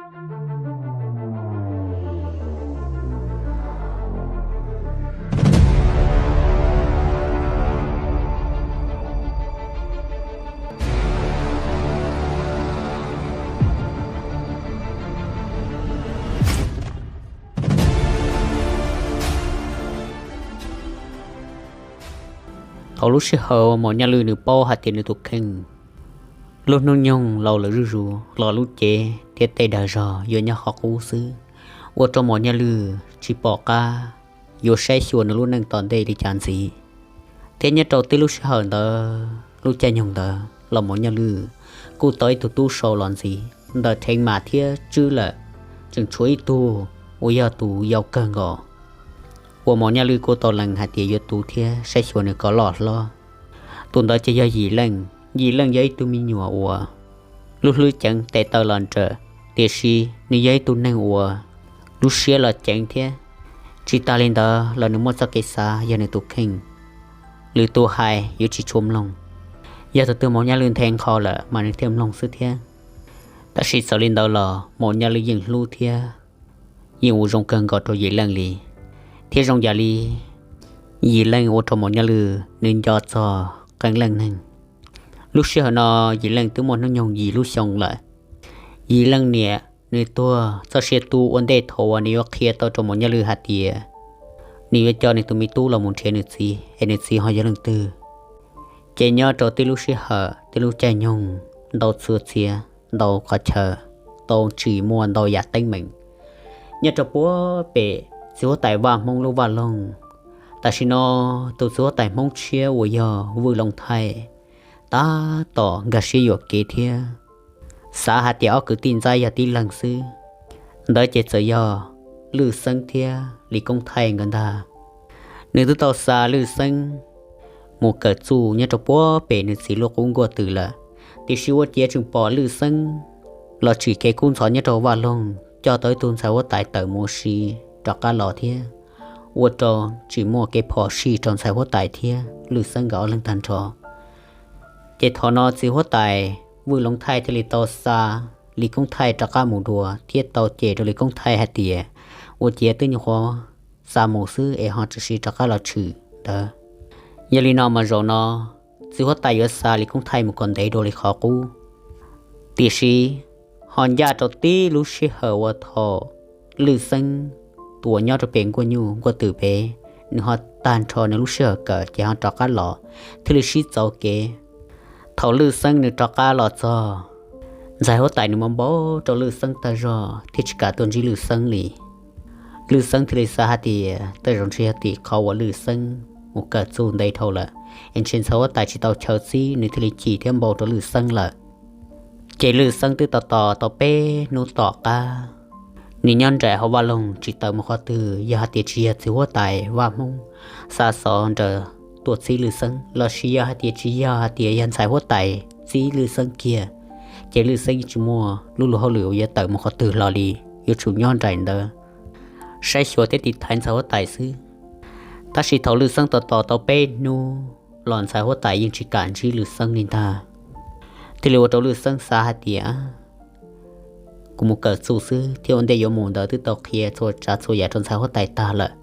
Thaum lub sij hawm Maum Nyaj Lwj nws paub hais tias nws tus kheej lub hnub nyoog laus lawm zuj zus los lub cev thiab tej dag zog yuav nyob qhov qub xwb, ua rau Maum Nyaj Lwj tsis pom qab yuav saib xyuas nws lub neej tom ntej li cas ntxiv. Thiab nyob rau tib lub sij hawm ntawd, lub caij nyoog ntawd los Maum Nyaj Lwj kuj tau ib tug tub sau los ntxiv ntawm Theev Mas thiab Tswb lawm, tseem tshuav ib tug uas yog tus yau kawg nkaus uas Maum Nyaj Lwj kuj tau lees hais tias yuav tu thiab saib xyuas nws kom loj hlob. Tus ntawd ces yog Yim Leej. Yim Leej yog ib tug me nyuam uas lub hlwb ceev tes taw los nrawm, tiam sis nws yog ib tug neeg uas lub siab los ceev thiab. Tsis tas li ntawd los nws muaj txoj kev xav yog nws tus kheej, lwm tus hais yuav tsis tshua mloog, yog tus twg Maum Nyaj Lwj nthe nqho lawm mas nws thiaj mloog xwb thiab. Tab sis txawm li ntawd los Maum Nyaj Lwj yeej hlub thiab yeej ua zoo kawg nkaus rau Yim Leej li, thiab zoo yam li Yim Leej ua rau Maum Nyaj Lwj nws nco txog qee leej neeg. Lub sij hawm no Yim Leej twb muaj hnub nyoog yim lub xyoo lawm. Yim Leej niam nws tuag txoj sia tu ua ntej thaum uas nws yuav qhia tau rau Maum Nyaj Lwj hais tias nws yuav coj nws tus me tub los mus nrhiav nws txiv es nws txiv ho yog leej twg. Ces nyob rau tib lub sij hawm tib lub caij nyoog ntau txhua txhia ntau qhov chaw tau tsim muaj ntau yam teeb meem nyob rau puag pem txiv huab tais Vaj Hmoob lub vaj loog. Tam sim no tus txiv huab tais Hmoob tshiab uas yog Vwj Loov Thaij tab tom nkag siab yuam kev thiab xav hais tias ob kwv tij ntxaib yog tib leeg xwb, ntawd ces txawm yog Lwj Xeeb thiab Lis Koob Thaij nkawd ntag. Nws twb tau xa Lwj Xeeb mus kawm txuj nyob rau puag pem nws txiv lub qub nkuaj twm lawm, tiam sis ua ciav tseem pom Lwj Xeeb los tsim kev kub ntxhov nyob rau vaj loog coj tau ib tug ntxhais huab tais tawm mus ua si rov qab los thiab, ua rau tsis muaj kev phom sij rau ntxhais huab tais thiab Lwj Xeeb nkawd ob leeg tag nrho. Ces thaum no txiv huab tais Vwj Loov Thaij thiaj li tau xa Lis Koob Thaij rov qab mus dua thiab tau cem rau Lis Koob Thaij hais tias ua ciav twb nyuam qhuav xa mus xwb es ho tseem rov qab los tshwm ntawd. Yog li no mas zaum no txiv huab tais yuav xa Lis Koob Thaij mus kom ntev dua li qhov qub. Tiam sis ho ncaj rau tib lub sij hawm uas thaum Lwj Xeeb tus uas nyob rau pem nkuaj nyuj nkuaj twm pem, nws ho tag nrho nws lub sij hawm kawm ces ho rov qab los thiaj li sib txaus kev. Thaum Lwj Xeeb nws rov qab los txog, ntxhais huab tais nws mam npau rau Lwj Xeeb tag zog thiab tsis kam tuaj ntsib Lwj Xeeb li. Lwj Xeeb thiaj li xav hais tias tej zaum ntshe yog tim qhov uas Lwj Xeeb mus kawm txuj ntev dhau lawm es ntshe ntxhais huab tais tsis tau chaw txib nws thiaj li chim thiab npau rau Lwj Xeeb lawm. Ces Lwj Xeeb twb tos tos tau peb hnub tom qab, nws nyob nraim hauv vaj loog tsis tawm mus qhov twg, yog hais tias tsis yog txiv huab tais Vaj Hmoob xa xov nrawm tuaj txib Lwj Xeeb los sis yog hais tias tsis yog hais tias yog ntxhais huab tais txib Lwj Xeeb kiag, ces Lwj Xeeb yeej tsis muaj lub luag hauj lwm uas yuav tawm mus qhov twg los li, yuav tsum nyob nraim ntawd saib xyuas thiab tiv thaiv ntxhais huab tais xwb. Tab sis thaum Lwj Xeeb tos tos tau peb hnub los ntxhais huab tais yeej tsis kam ntsib Lwj Xeeb li ntag. Thiaj li ua rau Lwj Xeeb xav hais tias kuv mus kawm txuj xwb thiab ua ntej yuav mus ntawd twb tau qhia txhua tsav txhua yam rau ntxhais huab tais tag lawm,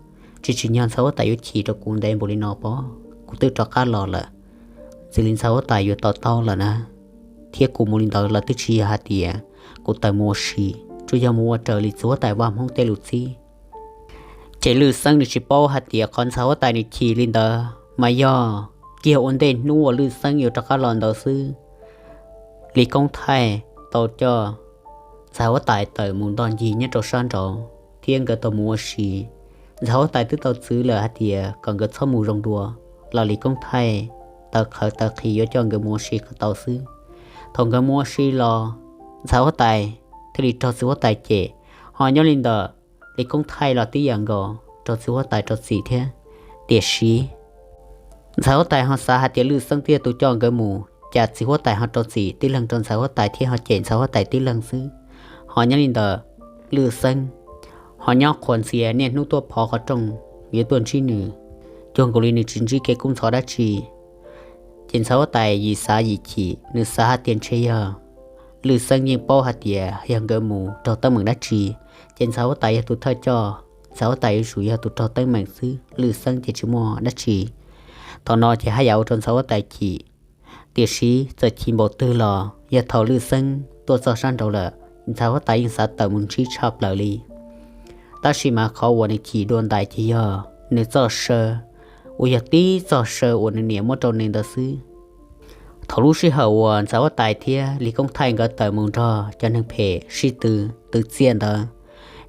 tsis tsim nyog ntxhais huab tais yuav chim rau kuv ntev npaum li no pob, kuv twb rov qab los lawm, txij li ntxhais huab tais yuav to taub lawm na. Thiab kuv mus li ntawd los twb tsis yog hais tias kuv tawm mus ua si, tsuas yog mus ua raws li txiv huab tais Vaj Hmoob tej lus txib. Ces Lwj Xeeb nws tsis paub hais tias qhov ntxhais huab tais nws chim li ntawd mas yog kiag ua ntej hnub uas Lwj Xeeb yuav rov qab los ntawd xwb. Lis Koob Thaij tau coj ntxhais huab tais tawm mus ntog ncig nyob rau sab nraud thiab nkawd tau mus ua si. Ntxhais huab tais twb tau txwv lawm hais tias kom nkawd txhob mus zoo dua, los Lis Koob Thaij taw qhawv taw qhis yuav coj nkawd mus ua si kom tau xwb. Thaum nkawd mus ua si los ntxhais huab tais thiaj li raug txiv huab tais cem, ho nyob li ntawd Lis Koob Thaij los tib yam nkaus raug txiv huab tais rau txim thiab. Tiam sis ntxhais huab tais ho xav hais tias Lwj Xeeb twb yog tus coj nkawd mus, cas txiv huab tais ho rau txim tib leeg rau ntxhais huab tais thiab ho cem ntxhais huab tais tib leeg xwb. Ho nyob li ntawd Lwj Xeeb ho nyob qhuas ntxias niaj hnub tuaj phov qhov rooj yuav tuaj ntsib nws, cuag nkaus li nws tsis ntsib kev kub ntxhov dab tsi. Ces ntxhais huab tais yim xav yim chim, nws xav hais tias ntshe yog Lwj Xeeb yeej paub hais tias yog nkawd mus raug teeb meem dab tsi, ces ntxhais huab tais yog tus thawj coj, ntxhais huab tais yuav tsum yog tus raug teeb meem xwb, Lwj Xeeb ces tsis muaj dab tsi. Thaum no ces haj yam ua rau ntxhais huab tais chim. Tiam sis txawm chim npaum twg los yog thaum Lwj Xeeb tuaj txog sab nraud lawm, ntxhais huab tais yeej xav tawm mus ntsib tshaj plaws li. Tab sis mas qhov uas nws chim dua ntais ces yog nws txoj saw, uas yog tib txoj saw uas nws niam muab rau nws ntawd xwb. Thaum lub sij hawm uas ntxhais huab tais thiab Lis Koob Thaij nkawd tawm mus nrog cov neeg phem sib tw, twv txiaj ntawd,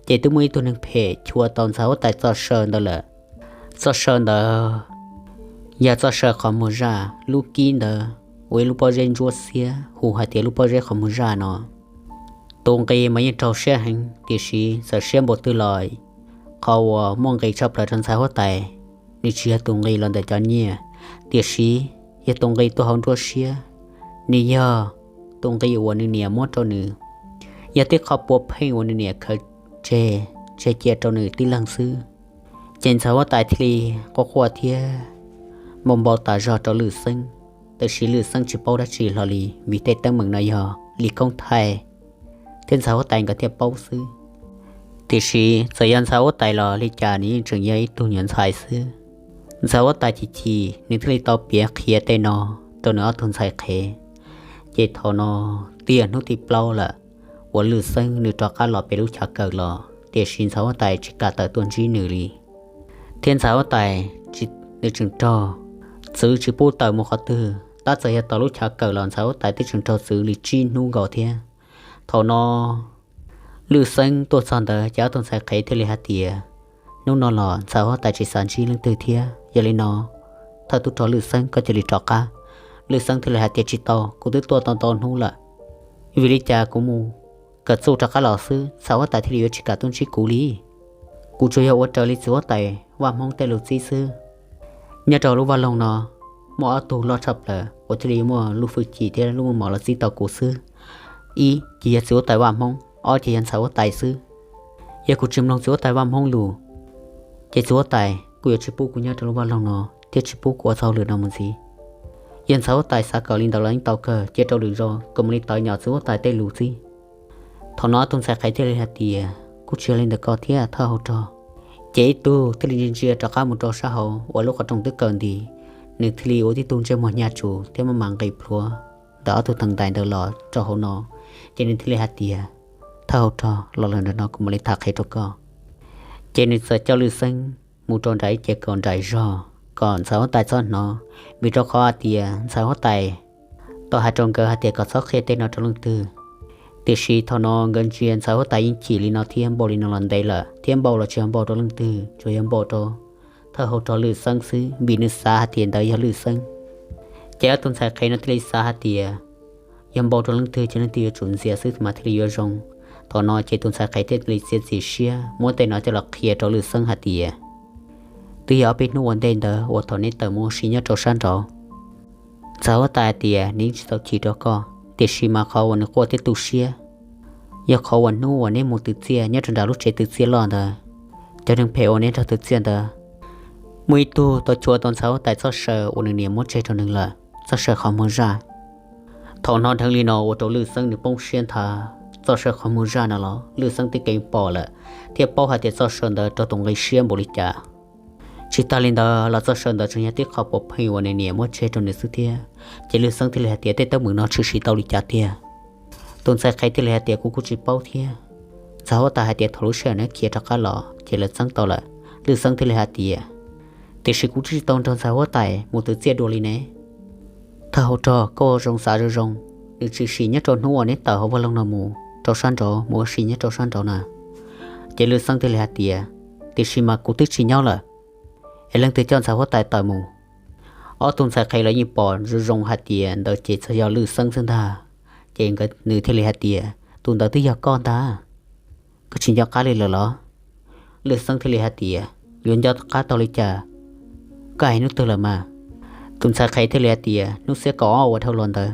ces twb muaj ib tug neeg phem chua tau ntxhais huab tais txoj saw ntawd lawm. Txoj saw ntawd yog txoj saw qhov muag zaj, lub kib ntawd ua ib lub pob zeb ntsuab xiab hu hais tias lub pob zeb qhov muag zaj no. Tus nqi mas yeej raug siab heev, tiam sis txawm siab npaum twg los qhov uas muaj nqis tshaj plaws rau ntxhais huab tais, nws tsis yog tus nqi los ntawm cov nyiaj, tiam sis yog tus nqi tuaj hauv nruab siab. Nws yog tus nqi uas nws niam muab rau nws, yog tej qhov puav pheej uas nws niam khaws tseg, tseg cia rau nws tib leeg xwb. Ces ntxhais huab tais thiaj li quaj quaj thiab npau npau tas zog rau Lwj Xeeb. Tiam sis Lwj Xeeb tsis paub dab tsi hlo li, vim tej teeb meem no yog Lis Koob Thaij thiab ntxhais huab tais nkawd thiaj paub xwb. Tiam sis txawm yog ntxhais huab tais los li cas nws yeej tseem yog ib tug nyuam ntxhais xwb. Ntxhais huab tais chim chim, nws thiaj li tau piav qhia tej no rau nws ob tug ntxhais qhev. Ces thaum no twb yog hnub thib plaub lawm uas Lwj Xeeb nws rov qab los pem lub chav kawm los, tiam sis ntxhais huab tais tsis kam tawm tuaj ntsib nws li. Thiab ntxhais huab tais nws tseem raug txwv tsis pub tawm mus qhov twg, tab txawm yog tau lub chav kawm los ntxhais huab tais twb tseem raug txwv li tsib hnub nkaus thiab. Thaum no Lwj Xeeb tuaj txog ntawd ces ob tug ntxhais qhev thiaj li hais tias, hnub no los ntxhais huab tais tsis xav ntsib leej twg thiab, yog li no thawj tub rog Lwj Xeeb koj cia li rov qab. Lwj Xeeb thiaj li hais tias, tsis tau, kuv twb tuaj tau ntau hnub lawm. Vim li cas kuv mus kawm txuj rov qab los xwb ntxhais huab tais thiaj li yuav tsis kam tuaj ntsib kuv li? Kuv tsuas yog ua raws li txiv huab tais Vaj Hmoob tej lus txib xwb. Nyob rau lub vaj loog no muaj ob tug loj tshaj plaws uas thiaj li yuav muaj lub hwj chim thiab lub muaj mos los txib tau kuv xwb. Ib ces yog txiv huab tais Vaj Hmoob, ob ces yog ntxhais huab tais xwb. Yog kuv tsis mloog txiv huab tais Vaj Hmoob lus, ces txiv huab tais kuj yuav tsis pub kuv nyob rau lub vaj loog no thiab tsis pub kuv ua txoj hauj lwm no mus ntxiv. Yog ntxhais huab tais xav kawm li ntawd los yeej tau kawg, cia rau lwm zaus kuv mam li tawm nyom txiv huab tais tej lus txib. Thaum no ob tug ntxhais qhev thiaj li hais tias, kuj tsis yog li ntawm koj thiab thawj hauv rog. Ces ib tug thiaj li ntsia ntsia rov qab mus rau sab hauv uas lub qhov rooj twb kaw nti, nws thiaj li ua tib tug ntsej muag hnyav tsuj thiab maj mam nqis plhuav ntawm ob tug teev ntais ntawd los rau hauv no. Ces nws thiaj li hais tias, thawj hauv rog, los lawm ntawm no kuv mam li tham qhia rau koj. Ces nws txawm coj Lwj Xeeb mus rau nram ib ce kaum nraim zog kom ntxhais huab tais txhob hnov, vim rau qhov hais tias ntxhais huab tais tau hais rau nkawd hais tias kom txhob qhia tej no rau leej twg. Tiam sis thaum no nkawd ntsia ntxhais huab tais yeej chim li no thiab npau li no los ntev lawm, thiab npau los tsis yog npau rau leej twg, tsuas yog npau rau thawj hauv rog Lwj Xeeb xwb, vim nws xav hais tias ntawd yog Lwj Xeeb. Ces ob tug ntxhais qhev no thiaj li xav hais tias, yog npau rau leej twg ces leej twg yuav tsum ntxias xwb mas thiaj li yuav zoo. Thaum no ces tus ntxhais qhev thiaj li txiav txim siab muab tej no coj los qhia rau Lwj Xeeb hais tias, twb yog ob peb hnub ua ntej ntawd uas thaum neb tawm mus ua si nyob rau sab nraud, ntxhais huab tais hais tias nws yeej tsis tau chim rau koj, tiam sis mas qhov uas nws quaj thiab tu siab yog qhov uas hnub uas neb mus twv txiaj nyob rau nram lub tsev twv txiaj loj ntawd, cov neeg phem uas neb nrog twv txiaj ntawd, muaj ib tug tau chua tau ntxhais huab tais txoj saw uas nws niam muab tseg rau nws lawm, txoj saw qhov muag zaj. Thaum hnov dheev li no ua rau Lwj Xeeb nws poob siab nthav. Txoj saw qhov muag zaj no los Lwj Xeeb twb keev pom lawm, thiab paub hais tias txoj saw ntawd raug tus nqi siab npaum li cas. Tsis tas li ntawd los txoj saw ntawd tseem yog tib qho puav pheej uas nws niam muab tseg rau nws xwb thiab. Ces Lwj Xeeb thiaj li hais tias, tej teeb meem no tshwm sim tau li cas tiag? Tus ntxhais qhev thiaj li hais tias, kuv kuj tsis paub thiab. Ntxhais huab tais hais tias thaum lub sij hawm neb khiav rov qab los ces lawv txeeb tau lawm. Lwj Xeeb thiaj li hais tias, tiam sis kuv twb tsis tau nrog ntxhais huab tais mus twv txiaj dua li ne. Thawj hauv rog, koj ua zoo xav zoo zoo, nws tshwm sim nyob rau hnub uas neb tawm hauv vaj loog no mus rau sab nraud, mus ua si nyob rau sab nraud na. Ces Lwj Xeeb thiaj li hais tias, tiam sis mas kuv twb tsis nyob lawm, es leej twg coj ntxhais huab tais tawm mus? Ob tug ntxhais qhev lawv yeej pom zoo zoo hais tias ntawd ces txog yog Lwj Xeeb xwb ntag. Ces nws thiaj li hais tias, tus ntawd twb yog koj ntag, koj tsis nco qab li lawm los? Lwj Xeeb thiaj li hais tias, yuav nco qab tau li cas, koj hais hnub twg lawm mas? Tus ntxhais qhev thiaj li hais tias, hnub xiab kaum ob uas dhau los ntawd.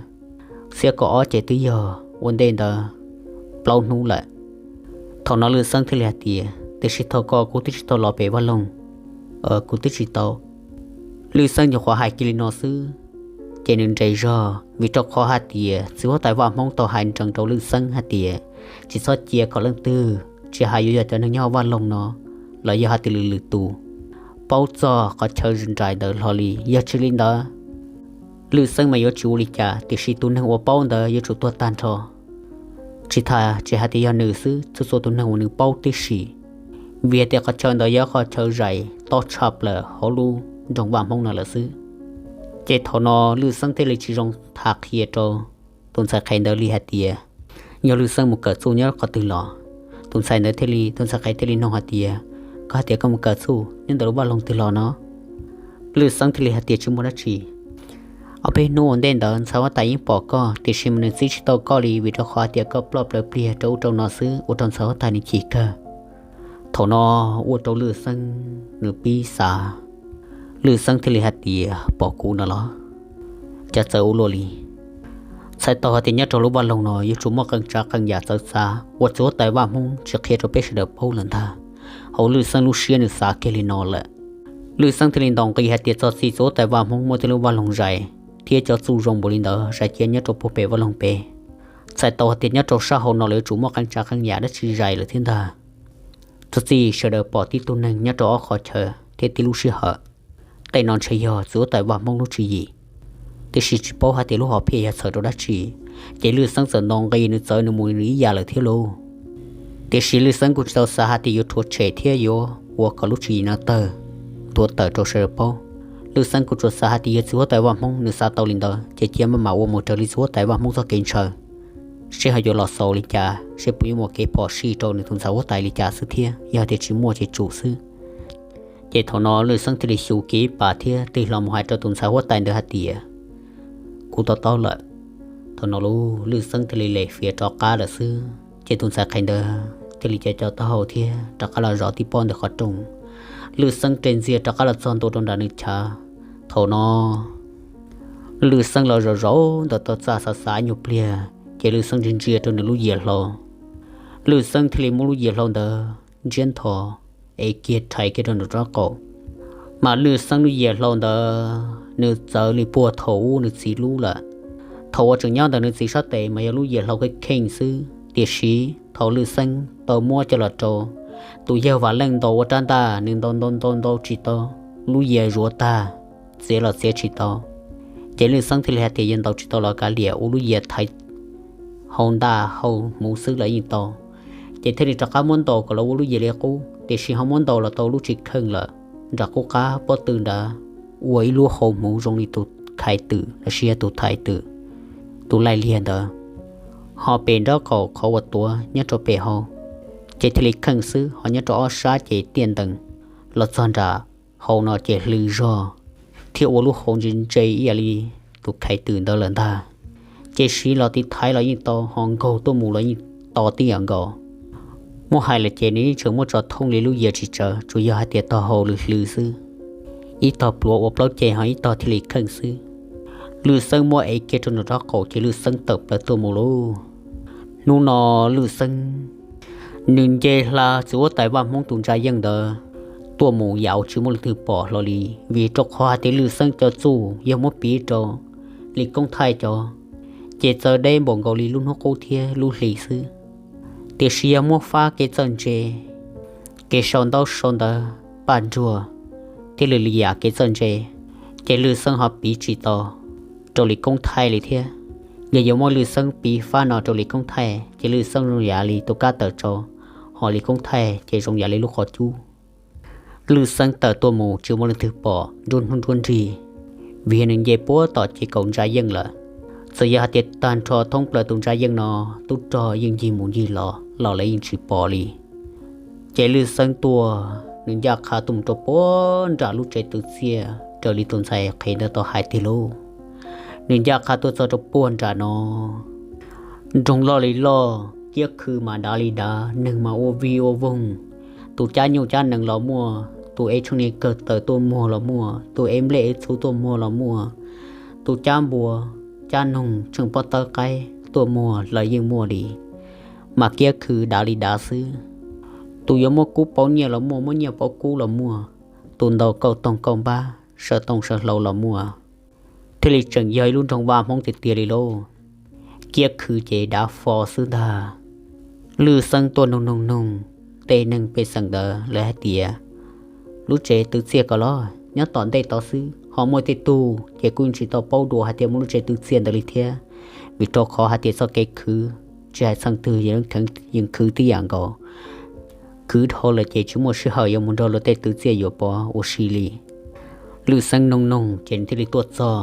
Xiab kaum ob ces twb yog ua ntej ntawd plaub hnub lawm. Thaum no Lwj Xeeb thiaj li hais tias, tiam sis thaum ko kuv twb tsis tau los pem vaj loog, kuv twb tsis tau. Lwj Xeeb nyuam qhuav hais kiag li no xwb, Ces nws nres zog vim rau qhov hais tias txiv huab tais vaj hmoob tau hais nrees rau Lwj Xeeb hais tias tsis txhob cia kom leej twg, tsis hais yuav yog cov neeg nyob hauv vaj loog no los yog hais tias lwm lwm tus, paub txog qhov chaw nraim ntawd hlo li. Yog tsis li ntawd, Lwj Xeeb mas yuav tsis ua li cas, tiam sis tus neeg uas paub ntawd yuav tsum tuag tag nrho, tsis tas tsis hais tias yog nws xwb, txhua txhua tus neeg uas nws paub tib si, vim hais tias qhov chaw ntawd yog qhov chaw zais tob tshaj plaws hauv lub nroog vaj hmoob no lawm xwb. Ces thaum no Lwj Xeeb thiaj li tsis zoo tham qhia rau tus ntxhais qhev ntawd li hais tias yog Lwj Xeeb mus kawm txuj nyob qhov twg los. Tus ntxhais ntawd thiaj li, tus ntxhais qhev thiaj li nug hais tias, koj hais tias koj mus kawm txuj nyob ntawm lub vaj loog twg los no? Lwj Xeeb thiaj li hais tias tsis muaj dab tsi. Ob peb hnub ua ntej ntawd ntxhais huab tais yeej pom koj, tiam sis mas nws txib tsis tau koj li vim rau qhov hais tias koj ploj plawv pliag rau ub rau no xwb, ua rau ntxhais huab tais nws chim kawg. Thaum no ua rau Lwj Xeeb nws pib xav. Lwj Xeeb thiaj li hais tias pom kuv no los, cas txawv ua luaj li. Txhais tau hais tias nyob rau lub vaj loog no yuav tsum muaj qee tsav qee yam txawv txav uas txiv huab tais vaj hmoob tsis qhia rau peb sawv daws paub lawm ntag. Hauv Lwj Xeeb lub siab nws xav kiag li no lawm. Lwj Xeeb thiaj li ntaus nqi hais tias txog txij txiv huab tais vaj hmoob muaj tej lub vaj loog zais thiab cov txuj zoo npaum li ntawd zais cia nyob rau puag pem vaj loog pem. Txhais tau hais tias nyob rau sab hauv no lawv yuav tsum muaj qee tsav qee yam dab tsi zais lawm thiab ntag. Txog txij sawv daws pom tib tug neeg nyob rau ob qhov chaw thiab tib lub sij hawm. Tej no ntshe yog txiv huab tais vaj hmoob lub tswv yim, tiam sis tsis paub hais tias lub hom phiaj yog txhawm rau dab tsi. Ces Lwj Xeeb txawm ntaus nqi nws txawv nws mus nws ib yam lawm thiab lauj. Tiam sis Lwj Xeeb kuj tsis tau xav hais tias yuav rhuav tshem thiab yuav ua kom lub tswv yim no tawg, tuav tawm rau sawv daws paub. Lwj Xeeb kuj tsuas xav hais tias yog txiv huab tais vaj hmoob nws xav tau li ntawd ces cia maj mam ua mus raws li txiv huab tais vaj hmoob txoj kev ntshaw, seb ho yuav los xaus li cas, seb puas yuav muaj kev phom sij rau nws tus ntxhais huab tais li cas xwb thiab, yog tias tsis muaj ces tsum xwb. Ces thaum no Lwj Xeeb thiaj li xyuv kiag ib pas thiab tig hlo mus hais rau tus ntxhais huab tais ntawd hais tias, kuv to taub lawm. Thaum no lub Lwj Xeeb thiaj li lem fiav rov qab lawm xwb, ces tus ntxhais qhev ntawd thiaj li co co taub hau thiab rov qab los zov tib pob ntawm qhov rooj. Lwj Xeeb res ntxiag rov qab los txog ntua rau nram nws chav. Thaum no Lwj Xeeb los zaum zaum ntawm tau txaj xav xav nyuag pliag ces Lwj Xeeb ntsia ntsia rau nws lub yias hlau. Lwj Xeeb thiaj li muab lub yias hlau ntawd ntsiab ntho, ev kiag rhais kiag rau nraum rab qaum. Mas Lwj Xeeb lub yias hlau ntawd nws txawv li puag thaum ub nws txiv lub lawm. Thaum uas tseem nyob ntawm nws txiv sab tes mas yog lub yias hlau kheej kheej xwb, tiam sis thaum Lwj Xeeb tau muab coj los rau tus yawg Vam Leej ntaus ua rab ntaj, nws ntaus ntaus ntaus ntaus tsis tau, lub yias zuav tag, txiav los txiav tsis tau. Ces Lwj Xeeb thiaj li hais tias yog ntaus tsis tau los kav liam, ua lub yias thaiv hau ntaj hau hmuv xwb los yeej tau. Ces thiaj li rov qab muab ntaus kom los ua lub yias li qub, tiam sis ho muab ntaus los tau lub tsis kheej lawm. Nram qub qab pob tw ntawd ua ib lub hau hmuv zoo li tus khais twm los sis yog tus thais twm, tus laij liag ntawd, ho pem nraub qaum qhov uas tuav nyob rau pem hau, ces thiaj li kheej xwb, ho nyob rau ob sab ces tiaj ntees los txog nram hau no ces hlw zog thiab ua lub hau ntse ntse ib yam li tus khais twm ntawd lawm ntag. Ces siv los tiv thaiv los yeej tau, ho nkaug tuaj mus los yeej to tib yam nkaus. Muab hais lawm ces nws yeej tseem muaj tso thooj li lub yias tsis tsawv, tsuas yog hais tias tog hau lwm hlw xwb. Ib tog pluav ua plaub ceg ho ib tog thiaj li kheej xwb. Lwj Xeeb muab ev kiag rau nraum rab qaum ces Lwj Xeeb tawm plaws tuaj mus lauj. Hnub no Lwj Xeeb nws nce hla txiv huab tais Vaj Hmoob tus ntsa yeej ntawd tuaj mus yam uas tsis muaj leej twg pom hlo li, vim rau qhov hais tias Lwj Xeeb cov txuj yog muab piv rau Lis Koob Thaij cov, ces txawv deb npaum nkaus li lub hnub qub thiab lub hli xwb. Tiam sis yog muab fab kev txawj ntse, kev sau ntaub sau ntawv, paj nruag thiab lwm lwm yam kev txawj ntse, ces Lwj Xeeb ho piv tsis tau rau Lis Koob Thaij li thiab. Yog yuav muab Lwj Xeeb piv fab no rau Lis Koob Thaij ces Lwj Xeeb zoo yam li tus kab tawm tsau, ho Lis Koob Thaij ces zoo yam li lub qhov cub. Lwj Xeeb tawm tuaj mus tsis muaj leej twg pom nruab hnub nruab nrig, vim yog nws nce puag tom ces kaum ntsa yeej lawm. Txawm yog hais tias tag nrho thoob plaws tus ntsa yeej no, tub rog yeej ncig mus ncig los los lawv yeej tsis pom li. Ces Lwj Xeeb tuaj, nws ncaj qha tuaj mus rau puag nram lub tsev tw txiaj raws li tus ntxhais qhev ntawd tau hais tiag lauj. Nws ncaj qha tuaj txog rau puag nram no, nroog loj li loj, kiab khw mas dav li dav, neeg mas ua vig ua voog. Tus cab nyuj cab nees los muaj, tus ev tsheej niag kawg taws tuaj muag los muaj, tus ev nplej ev txhuv tuaj muag los muaj, tus cab npua, cab noog tsheej pob tawb qaib tuaj muag los yeej muaj li. Mas kiab khw dav li dav xwb. Tus yuav muab kub pauv nyiaj los muaj, muab nyiaj pauv kub los muaj, tus ntaus kauj toog kauj npab, saw tooj saw hlau los muaj, thiaj li tseem yog ib lub nroog vaj Hmoob tiag tiag li lauj. Kiab khw ces dav fo xwb ntag. Lwj Xeeb tuaj noog noog noog tej neeg pej xeem ntawd lawv hais tias lub tsev twv txiaj ko los nyob tom ntej tod xwb, ho muaj tej tug ces kuj tsis tau paub dua hais tias muaj lub tsev twv txiaj ntawd li thiab, vim rau qhov hais tias txoj kev khwv tsis hais txheej twg yeej khwv tib yam nkaus. Khwv dhau lawm ces tsis muaj sij hawm yuav mus nrog luag tej twv txiaj yuam pov ua si li. Lwj Xeeb noog noog ces nws thiaj li tuaj txog.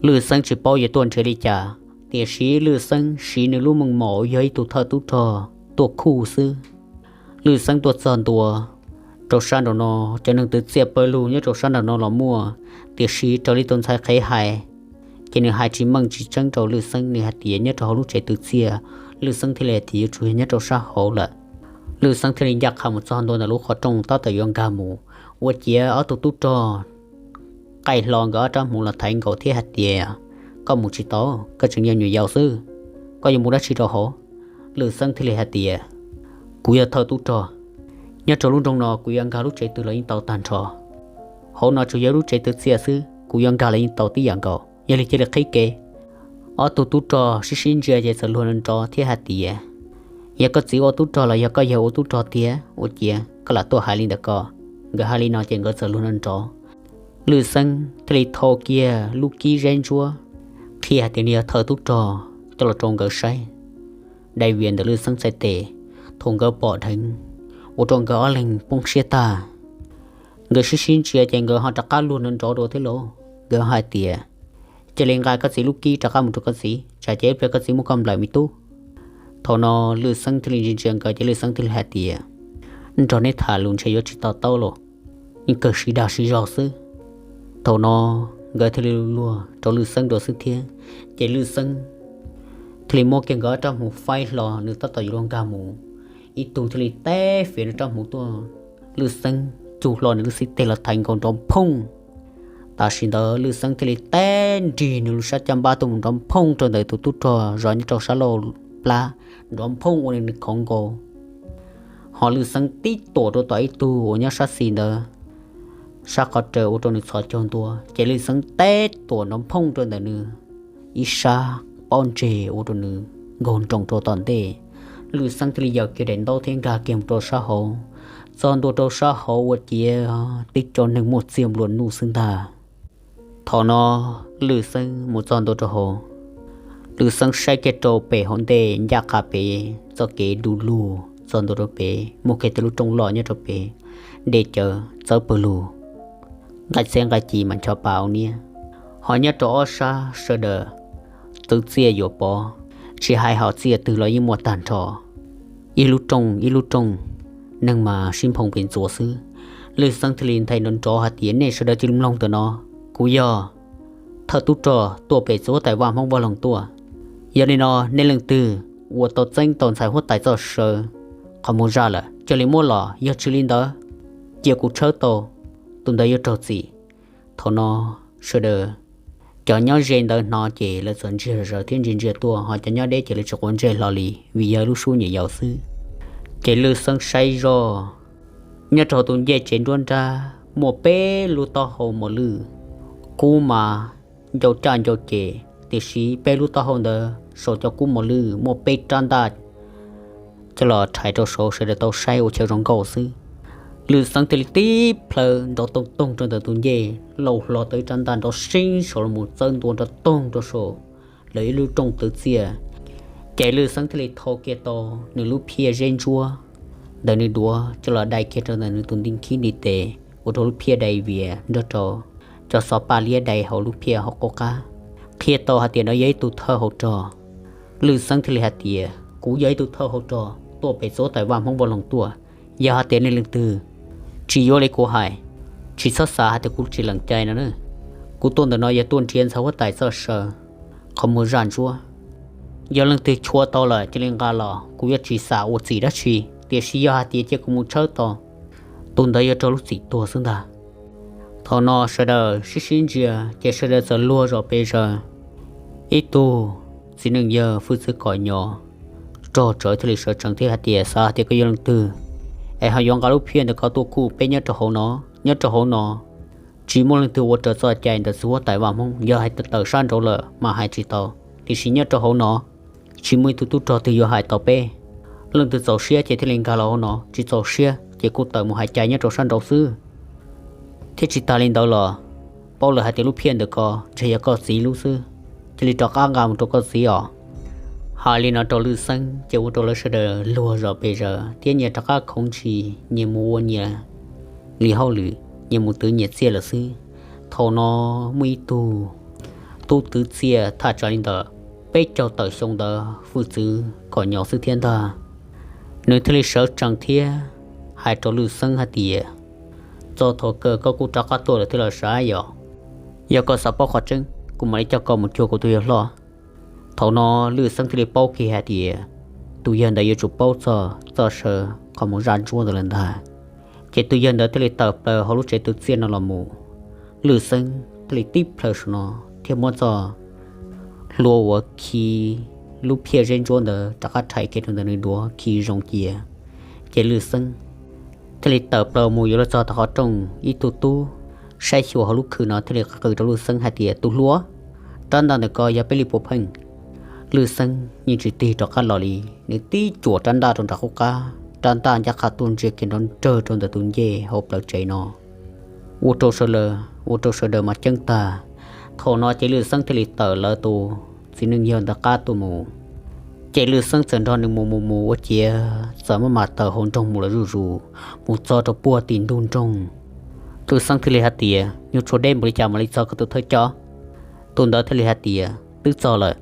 Lwj Xeeb tsis paub yuav tuaj nrhiav li cas, tiam sis Lwj Xeeb siv nws lub meej mom uas yog ib tug thawj tub rog tuaj khuj xwb. Lwj Xeeb tuaj txog ntua rau sab nraum no, cov neeg twv txiaj pawg lug nyob rau sab nraum no los muaj, tiam sis raws li tus ntxhais qhev hais, ces nws hais tsis meej tsis tseeb rau Lwj Xeeb, nws hais tias nyob rau hauv lub tsev twv txiaj. Lwj Xeeb thiaj li hais tias yuav tsum yog nyob rau sab hauv lawm. Lwj Xeeb thiaj li ncaj qha mus txog ntua ntawm lub qhov rooj tab tom yuav nkag mus, ua ciav ob tug tub rog qaij hlo nkawd ob rab hmuv los thaiv nkaus thiab hais tias, koj mus tsis tau, koj tseem yog nyuam yaus xwb, koj yuav mus dab tsi rau hauv? Lwj Xeeb thiaj li hais tias, kuv yog thawj tub rog, nyob rau lub nroog no kuv yuav nkag lub tsev twg los yeej tau tag nrho. Hauv no tsuas yog lub tsev twv txiaj xwb, kuv yuav nkag los yeej tau tib yam nkaus, yog li cia li qhib kev. Ob tug tub rog sib sib ntsia ces txawm luag nrov nrov thiab hais tias, yog koj txiv ua tub rog los yog koj yawg ua tub rog tiag, ua ciav koj lam tuaj hais li ntawm ko. Nkawd hais li no ces nkawd txawm luag nrov nrov. Lwj Xeeb thiaj li thau kiag lub kib zeb ntsuab qhia hais tias nws yog thawj tub rog coj los rau nkawd saib. Dai vias ntawm Lwj Xeeb txhais tes, thaum nkawd pom dheev, ua rau nkawd ob leeg poob siab tag. Nkawd sib sib ntsia ces nkawd ho rov qab luag nrov nrov dua thiab lauj. Nkawd hais tias, cia li nqa koj txiv lub kib rov qab mus rau koj txiv, tsam ces ib pliag koj txiv muab koj nplawm me tub. Thaum no Lwj Xeeb thiaj li ntsia ntsia nkawd ces Lwj Xeeb thiaj li hais tias, nrog neb tham lus ntshe yuav tsis to taub los, yeej kawg siv dag siv zog xwb. Thaum no nkawd thiaj li luag rau Lwj Xeeb dua xwb thiab. Ces Lwj Xeeb thiaj li muab kiag nkawd ob rab hmuv faib hlo, nws tab tom yuav luag nkag mus, ib tug thiaj li teb fiav nws rab hmuv tuaj, Lwj Xeeb cug hlo nws lub xib teg los thaiv nkaus nrov phooj. Tam sim ntawd Lwj Xeeb thiaj li teb nrig nws lub sab caj npab tuaj mus nrov phooj rau ntawm tus tub rog zov nyob rau sab lauj plab, nrov phooj ua nws khoov nkaus. Ho Lwj Xeeb tib tuam rau tom ib tug uas nyob sab xis ntawd, sab qhov raws ua rau nws txhos caug ntua, ces Lwj Xeeb teb tuam nrov phooj rau ntawm nws ib sab pob ntseg ua rau nws nkaug nroos rau tom ntej. Lwj Xeeb thiaj li yaws kiag daim ntaub thiab nkag kiag mus rau sab hauv. Txog ntua rau sab hauv ua ciav tib co neeg muaj txiag nplua nuj xwb ntag. Thaum no Lwj Xeeb mus txog ntua rau hauv, Lwj Xeeb saib kiag rau pem hauv ntej ncaj qha pem txoj kev du lug txog ntua rau pem muaj kiag tej lub rooj loj nyob rau pem, dej cawv txawb pawg lug, nqaij txhiab nqaij ci mas ncho pa ua niab. Ho nyob rau ob sab sawv daws twv txiaj yuam pov, tsis hais hom txiaj twg los yeej muaj tag nrho, ib lub rooj ib lub rooj, neeg mas sib nphoo pes ntxuav xwb. Lwj Xeeb thiaj li nthe nrov nrov hais tias nej sawv daws cia li mloog ntawm no, kuv yog thawj tub rog tuaj pem txiv huab tais vaj Hmoob Vaj Loog tuaj. Yog li no nej leej twg uas tau txeeb tau ntxhais huab tais txoj saw qhov muag zaj lawm cia li muab los, yog tsis li ntawd cia kuv tshawb tau, tus ntawd yuav raug txim. Thaum no sawv daws cov nyob ze ntawd hnov ces lawv txawm ntsiag zog thiab ntsia ntsia tuaj, ho cov nyob deb ces lawv tsis quav ntsej hlo li vim yog lub suab nyuam yaus xwb. Ces Lwj Xeeb saib zoj, nyob rau tus ncej tsev nruab nrab muaj peb lub taub hau mos lwj, kub mas ncau caj ncau ces, tiam sis peb lub taub hau ntawd saum cov kub mos lwj muaj peb rab ntaj coj los rhais rau saud, sawv daws tau saib ua chaw zoo nkauj xwb. Lwj Xeeb thiaj li tib plhaw nrov toog toog rau ntawm tus ncej, lauj hlo tau ib rab ntaj nrov seeb saud los mus txawb ntua nrov toog rau saum lawv ib lub rooj twv txiaj. Ces Lwj Xeeb thiaj li thau kiag tau nws lub phiaj zeb ntsuab ntawm nws duav coj los dai kiag rau ntawm nws tus nti khib nti tes, ua rau lub phiaj dai vias nrog rau cov xov paj liab dai hauv lub phiaj hauv qub qab, qhia tau hais tias nws yog ib tug thawj hauv rog. Lwj Xeeb thiaj li hais tias, kuv yog ib tug thawj hauv rog tuaj pem txiv huab tais vaj Hmoob Vaj Loog tuaj. Yog hais tias nej leej twg tsis yuav li kuv hais, tsis txhob xav hais tias kuv tsis lees cai no na. Kuv tuaj ntawm no yog tuaj nrhiav ntxhais huab tais txoj saw qhov muag zaj ntsuab. Yog leej twg chua tau lawm cia li nqa los, kuv yuav tsis xam ua txim dab tsi, tiam sis yog hais tias cia kuv mus tshawb tau, tus ntawd yuav raug lub txim tuag xwb ntag. Thaum no sawv daws sib sib ntsia ces sawv daws txawm luag zos pes zaws. Ib tug txiv neej yawg hwj txwv kom nyo rog tsawv thiaj li sawv tsees thiab hais tias, xav hais tias koj yog leej twg es ho yuav nqa lub phiaj ntawm ko tuaj khuj peb nyob rau hauv no, nyob rau hauv no Tsis muaj leej twg ua raws txoj cai ntawm txiv huab tais vaj Hmoob. Yog hais tias tawm sab nraud lawm mas hais tsis tau, tiam sis nyob rau hauv no tsis muaj ib tug tub rog twg yuav hais tau peb. Leej twg txaus siab ces thiaj li nkag los hauv no, tsis txaus siab ces kuj tawm mus hais cai nyob rau sab nraud xwb. Thiab tsis tas li ntawd los, paub lawm hais tias lub phiaj ntawm ko ntshe yog koj txiv lub xwb, cia li rov qab nqa mus rau koj txiv os. Hais li no rau Lwj Xeeb ces ua rau lawv sawv daws luag zom pes zaws thiab nyias rov qab khoov ntshis, nyias mus ua nyias li hauj lwm, nyias mus twv nyias txiaj lawm xwb. Thaum no muaj ib tug tub twv txiaj thaj tsam li ntawm peb caug tawm xyoo ntawd hwj txwv kom nyo xwb thiab ntag. Nws thiaj li sawv tsees thiab hais rau Lwj Xeeb hais tias, txog thaum kawg koj kuj rov qab tuaj lawm thiab los sav yom? Yog koj xav paub qhov tseeb, kuv mam li coj koj mus cuag kuv tus yawg hlob. Thaum no Lwj Xeeb thiaj li paub kiag hais tias tus yawg ntawd yuav tsum paub txog txoj saw qhov mus zaj ntsuab ntawd lawm ntag. Ces tus yawg ntawd thiaj li tawm plaws hauv lub tsev twv txiaj no los mus. Lwj Xeeb thiaj li tib plhaw saum no thiab muab txoj hlua uas khi lub phiaj zeb ntsuab ntawd rov qab rhais kiag rau ntawm nws duav khi zoo cia. Ces Lwj Xeeb thiaj li tawm plaws mus yuav luag txog tom qhov rooj. Ib tug tub saib xyuas hauv lub khw no thiaj li qw rau Lwj Xeeb hais tias, tus hluas, rab ntaj ntawm ko yog peb li puav pheej. Lwj Xeeb yeej tsis tig rov qab los li, nws tib cuam rab ntaj rau nram qub qab, rab ntaj ncaj qha tuaj ntsia kiag nrov nrawg rau ntawm tus ncej hauv plawv tsev no. Ua rau sawv daws, ua rau sawv daws mas ceeb tag. Thaum no ces Lwj Xeeb thiaj li tawm lawv tus txiv neej yawg ntawd qab tuaj mus. Ces Lwj Xeeb txawm nrog nws mus mus mus ua ciav txawm muab mas tawm hauv nroog mus lawm zuj zus, mus txog rau puag tim ntug nroog. Lwj Xeeb thiaj li hais tias, nyuag tshuav deb npaum li cas mam li txog koj tus thawj coj? Tus ntawd thiaj li hais tias, twb txog lawm.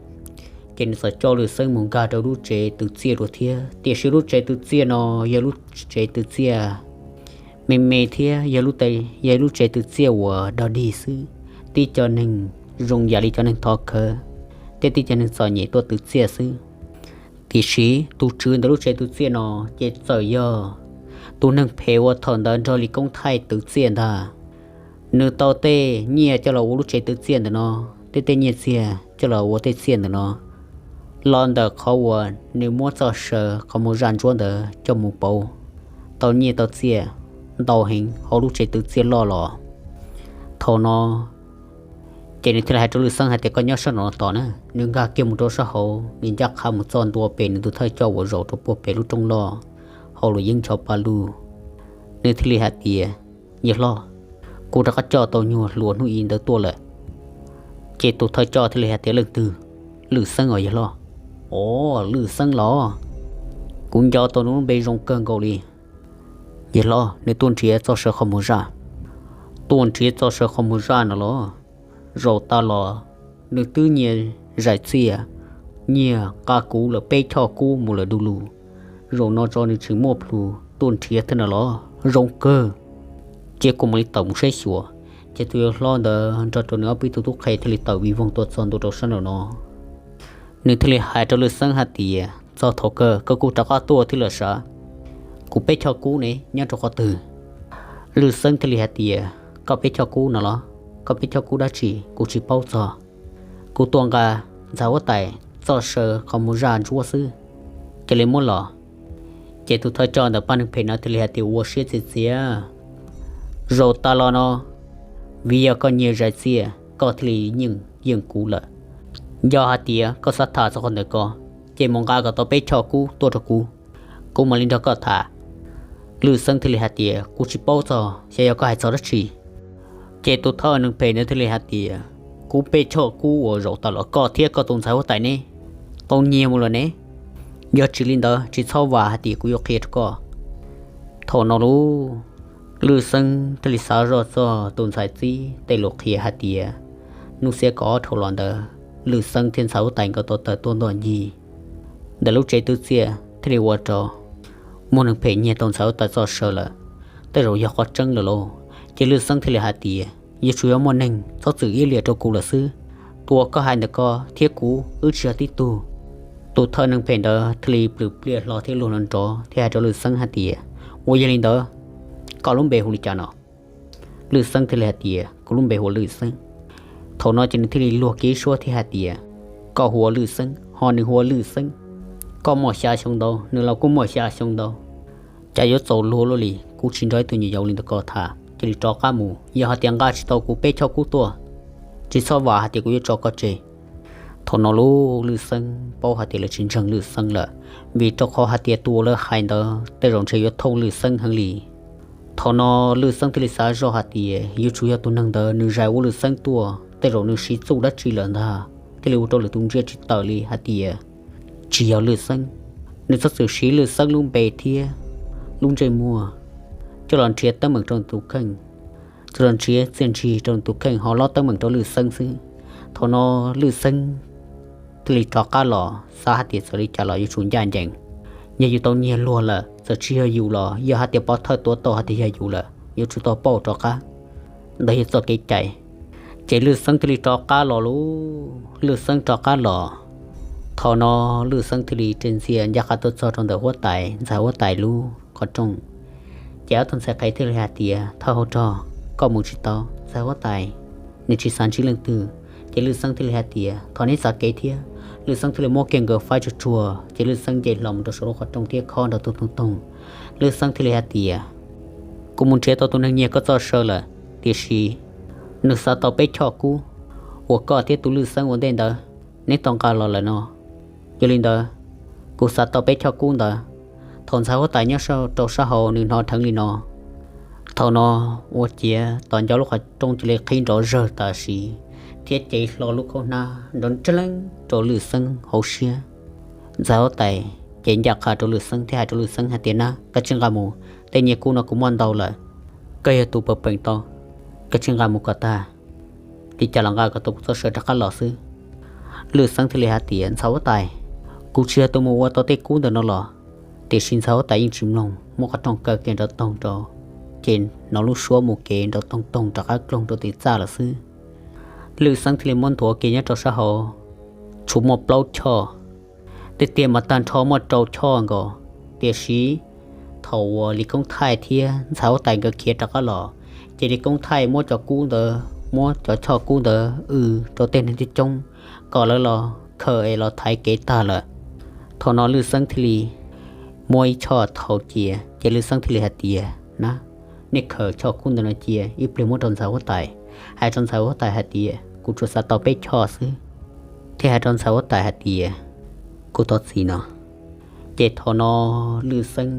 Ces nws txawm coj Lwj Xeeb mus nkag rau lub tsev twv txiaj dua thiab, tiam sis lub tsev twv txiaj no yog lub tsev twv txiaj me me thiab yog lub, yog lub tsev twv txiaj uas dog dig xwb, tib co neeg zoo yam li cov neeg thov khawv thiab tib co neeg txom nyem tuaj twv txiaj xwb. Tiam sis tus tswv ntawm lub tsev twv txiaj no ces txawm yog tus neeg phem uas thaum ntawd nrog Lis Koob Thaij twv txiaj ntag. Nws tau tej nyiaj coj los ua lub tsev twv txiaj ntawm no, thiab tej nyiaj txiag coj los ua tej txiaj ntawm no, los ntawm qhov uas nws muab txoj saw qhov mus zaj ntsuab ntawd coj mus pauv, tau nyiaj tau txiaj ntau heev hauv lub tsev twv txiaj loj los. Thaum no ces nws thiaj li hais rau Lwj Xeeb hais tias, koj nyob sab nraum no tos na. Nws nkag kiag mus rau sab hauv, nws ncaj qha mus txog ntua pem nws tus thawj coj uas zaum rau puag pem lub rooj loj hauv luam yeeb ncho pa lug. Nws thiaj li hais tias, yawg hlob, kuv rov qab coj tau nyuag hluas hnub i ntawd tuaj lawm. Ces tus thawj coj thiaj li hais tias, leej twg? Lwj Xeeb os yawg hlob. Os, Lwj Xeeb los? Kuv nco tau nws lub npe zoo kawg nkaus li. Yawg hlob, nws tuaj nrhiav txoj saw qhov mus zaj. Tuaj nrhiav txoj saw qhov mus zaj no los? Zaum tas los nws twb nyiag zais txiaj, nyiag nqa kuv lawm peb choj kub mus lawm du lug. Zaum no tso nws tseem muaj plhus tuaj nrhiav thiab no los? Zoo kawg. Cia kuv mam li tawm mus saib xyuas. Ces tus yawg hlob ntawd nrog rau nws ob peb tug tub qhe thiaj li tawm vij voog tuaj txog ntua rau sab nraum no. Nws thiaj li hais rau Lwj Xeeb hais tias, txog thaum kawg koj kuj rov qab tuaj thiab los sav? Kuv peb choj kub ne nyob rau qhov twg? Lwj Xeeb thiaj li hais tias, koj peb choj kub no los? Koj peb choj kub dab tsi kuv tsis paub txog. Kuv tuaj nqa ntxhais huab tais txoj saw qhov mus zaj ntsuab xwb, cia li muab los. Ces tus thawj coj ntawm pab neeg phem no thiaj li hais tias, ua siab txias txias, zaum tas los no vim yog koj nyiag zais txiaj koj thiaj li yeej yeej kuv lawm. Yog hais tias koj xav tham txog qhov ntawm ko, ces mus nqa kom tau peb choj kub tuaj rau kuv, kuv mam li nrog koj tham. Lwj Xeeb thiaj li hais tias, kuv tsis paub txog, xyov yog koj hais txog dab tsi. Ces tus thawj neeg phem ntawd thiaj li hais tias, kuv peb choj kub uas zaum tas los koj thiab koj tus ntxhais huab tais neb tau nyiag mus lawm ne. Yog tsis li ntawd tsis txhob vam hais tias kuv yuav qhia rau koj. Thaum no lauj, Lwj Xeeb thiaj li xav zoj txog tus ntxhais txib tej lus qhia hais tias, hnub xiab kaum ob dhau los ntawd Lwj Xeeb thiab ntxhais huab tais nkawd tau tawm tuaj ntoj ncig ntawm lub tsev twv txiaj thiaj li ua rau muaj neeg phem nyiag tau ntxhais huab tais txoj saw lawm. Tej zaum yog qhov tseeb lawm lauj. Ces Lwj Xeeb thiaj li hais tias, yuav tsum yog muaj neeg txhob txwm iab liam rau kuv lawm xwb. Tus uas koj hais ntawm ko thiab kuv wb tsis yog tib tug. Tus thawj neeg phem ntawd thiaj li plhws pliaj hlo thiab luag nrov nrov thiab hais rau Lwj Xeeb hais tias, ua yog li ntawd, koj lub npe hu li cas no? Lwj Xeeb thiaj li hais tias, kuv lub npe hu ua Lwj Xeeb. Thaum no ces nws thiaj li luag kiag ib suab thiab hais tias, koj hu ua Lwj Xeeb ho nws hu ua Lwj Xeeb, koj muaj xya xyoo ntau, nws los kuj muaj xya xyoo ntau, cas yuav txaus luag luaj li, kuv tsis nrog ib tug nyuam yaus li ntawm koj tham. cia li rov qab mus. Yog hais tias nqa tsis tau kuv peb choj kub tuaj, tsis txhob vam hais tias kuv yuav tso koj tseg. Thaum no lub Lwj Xeeb paub hais tias lawv tsis ntseeg Lwj Xeeb lawm, vim rau qhov hais tias tus uas lawv hais ntawd tej zaum ntshe yuav thooj Lwj Xeeb heev li. Thaum no Lwj Xeeb thiaj li xav zoj hais tias yuav tsum yog tus neeg ntawd nws zais ua Lwj Xeeb tuaj, tej zaum nws siv txuj dab tsi lawm ntag, thiaj li ua rau lwm tus ntsia tsis tawm li hais tias tsis yog Lwj Xeeb. Nws txhob txwm siv Lwj Xeeb lub npe thiab lub ntsej muag coj los nrhiav teeb meem rau nws tus kheej, txawm los nrhiav txiaj ntsig rau nws tus kheej ho lob teeb meem rau Lwj Xeeb xwb. Thaum no Lwj Xeeb thiaj li rov qab los xav hais tias txawm li cas los yuav tsum ncaj ncees. Yog yus tau nyiag luag lawm, txawm tsis yog yus los yog hais tias pov thawj tuav tau hais tias yog yus lawm, yuav tsum tau pauj rov qab. Ntawd yog txoj kev cai. Ces Lwj Xeeb thiaj li rov qab los lub, Lwj Xeeb rov qab los. Thaum no Lwj Xeeb thiaj li ris ntxias ncaj qha tuaj txog rau ntawm huab tais, ntxhais huab tais lub qhov rooj. Ces ob tug ntxhais qhev thiaj li hais tias thawj hauv rog, koj mus tsis tau, ntxhais huab tais nws tsis xav ntsib leej twg. Ces Lwj Xeeb thiaj li hais tias thov neb txav kev thiab. Lwj Xeeb thiaj li muab kiag nkawd faib tsuag tsuag ces Lwj Xeeb nce hlo mus rau saum lub qhov rooj thiab khob nrov toog toog toog. Lwj Xeeb thiaj li hais tias kuv mus nrhiav tau tus neeg nyiag koj txoj saw lawm, tiam sis nws xav tau peb choj kub uas koj thiab tus Lwj Xeeb ua ntej ntawd neb tau nqa los lawm no. Yog li ntawd, kuv xav tau peb choj kub ntawd. Thaum ntxhais huab tais nyob rau sab hauv nws hnov dheev li no, thaum no ua ciav tom ncauj lub qhov rooj cia li qhib nrov zawg tam sim thiab cev hlo lub khaub hnab nrov nreeb rau Lwj Xeeb hauv siab. Ntxhais huab tais ces ncaj qha rau Lwj Xeeb thiab hais rau Lwj Xeeb hais tias na, koj tsis nqa mus, tej nyiaj kub no kuv muaj ntau lawm, koj yog tus pawg peem tau, koj tsis nqa mus kom tag, li cas los nqa kom tau kuv txoj saw rov qab los xwb. Lwj Xeeb thiaj li hais tias ntxhais huab tais, kuv tsis yog tus mus ua tau tej kub ntawm no los. Tiam sis ntxhais huab tais yeej tsis mloog, muab qhov rooj kaw kiag nrov toog rau, ces hnov lub suab mus kev nrov toog toog rov qab kloog rau tim txaj lawm xwb. Lwj Xeeb thiaj li muab nthuav kiag nyob rau sab hauv, tshuav muaj plaub choj, tej tiag mas tag nrho muaj rau choj nkaus. Tiam sis thaum uas Lis Koob Thaij thiab ntxhais huab tais nkawd khiav rov qab los, ces Lis Koob Thaij muab cov kub ntawd, muab cov choj kub ntawd w rau tej neeg coob coob kom lawv los khaws es los thaiv kev tag lawm. Thaum no Lwj Xeeb thiaj li muab ib choj thau cia, ces Lwj Xeeb thiaj li hais tias na, nej khaws choj kub ntawm no cia ib pliag muab rau ntxhais huab tais, hais rau ntxhais huab tais hais tias kuv tsuas xav tau peb choj xwb, thiab hais rau ntxhais huab tais hais tias kuv thov txim no. Ces thaum no Lwj Xeeb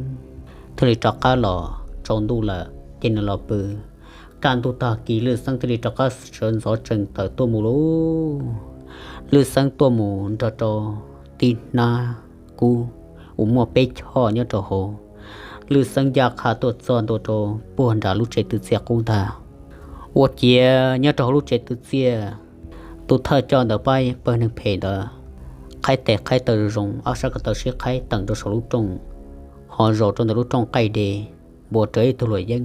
thiaj li rov qab los, tsaus ntuj lawm ces nws los pw. Kaj ntug tag kis Lwj Xeeb thiaj li rov qab sawv ntxov tsees tawm tuaj mus lauj. Lwj Xeeb tuaj mus nrog rau tib hnab kub uas muaj peb choj nyob rau hauv. Lwj Xeeb ncaj qha tuaj txog ntua rau puag nram lub tsev twv txiaj qub ntag. Ua ciav nyob rau hauv lub tsev twv txiaj, tus thawj coj ntawm pab pawg neeg phem ntawd qhaib tes qhaib taw zoo zoo, ob sab ko taw sib qhaib teem rau saum lub rooj, ho zaum rau ntawm lub rooj qaij de, npuas rawv ib tug luam yeeb,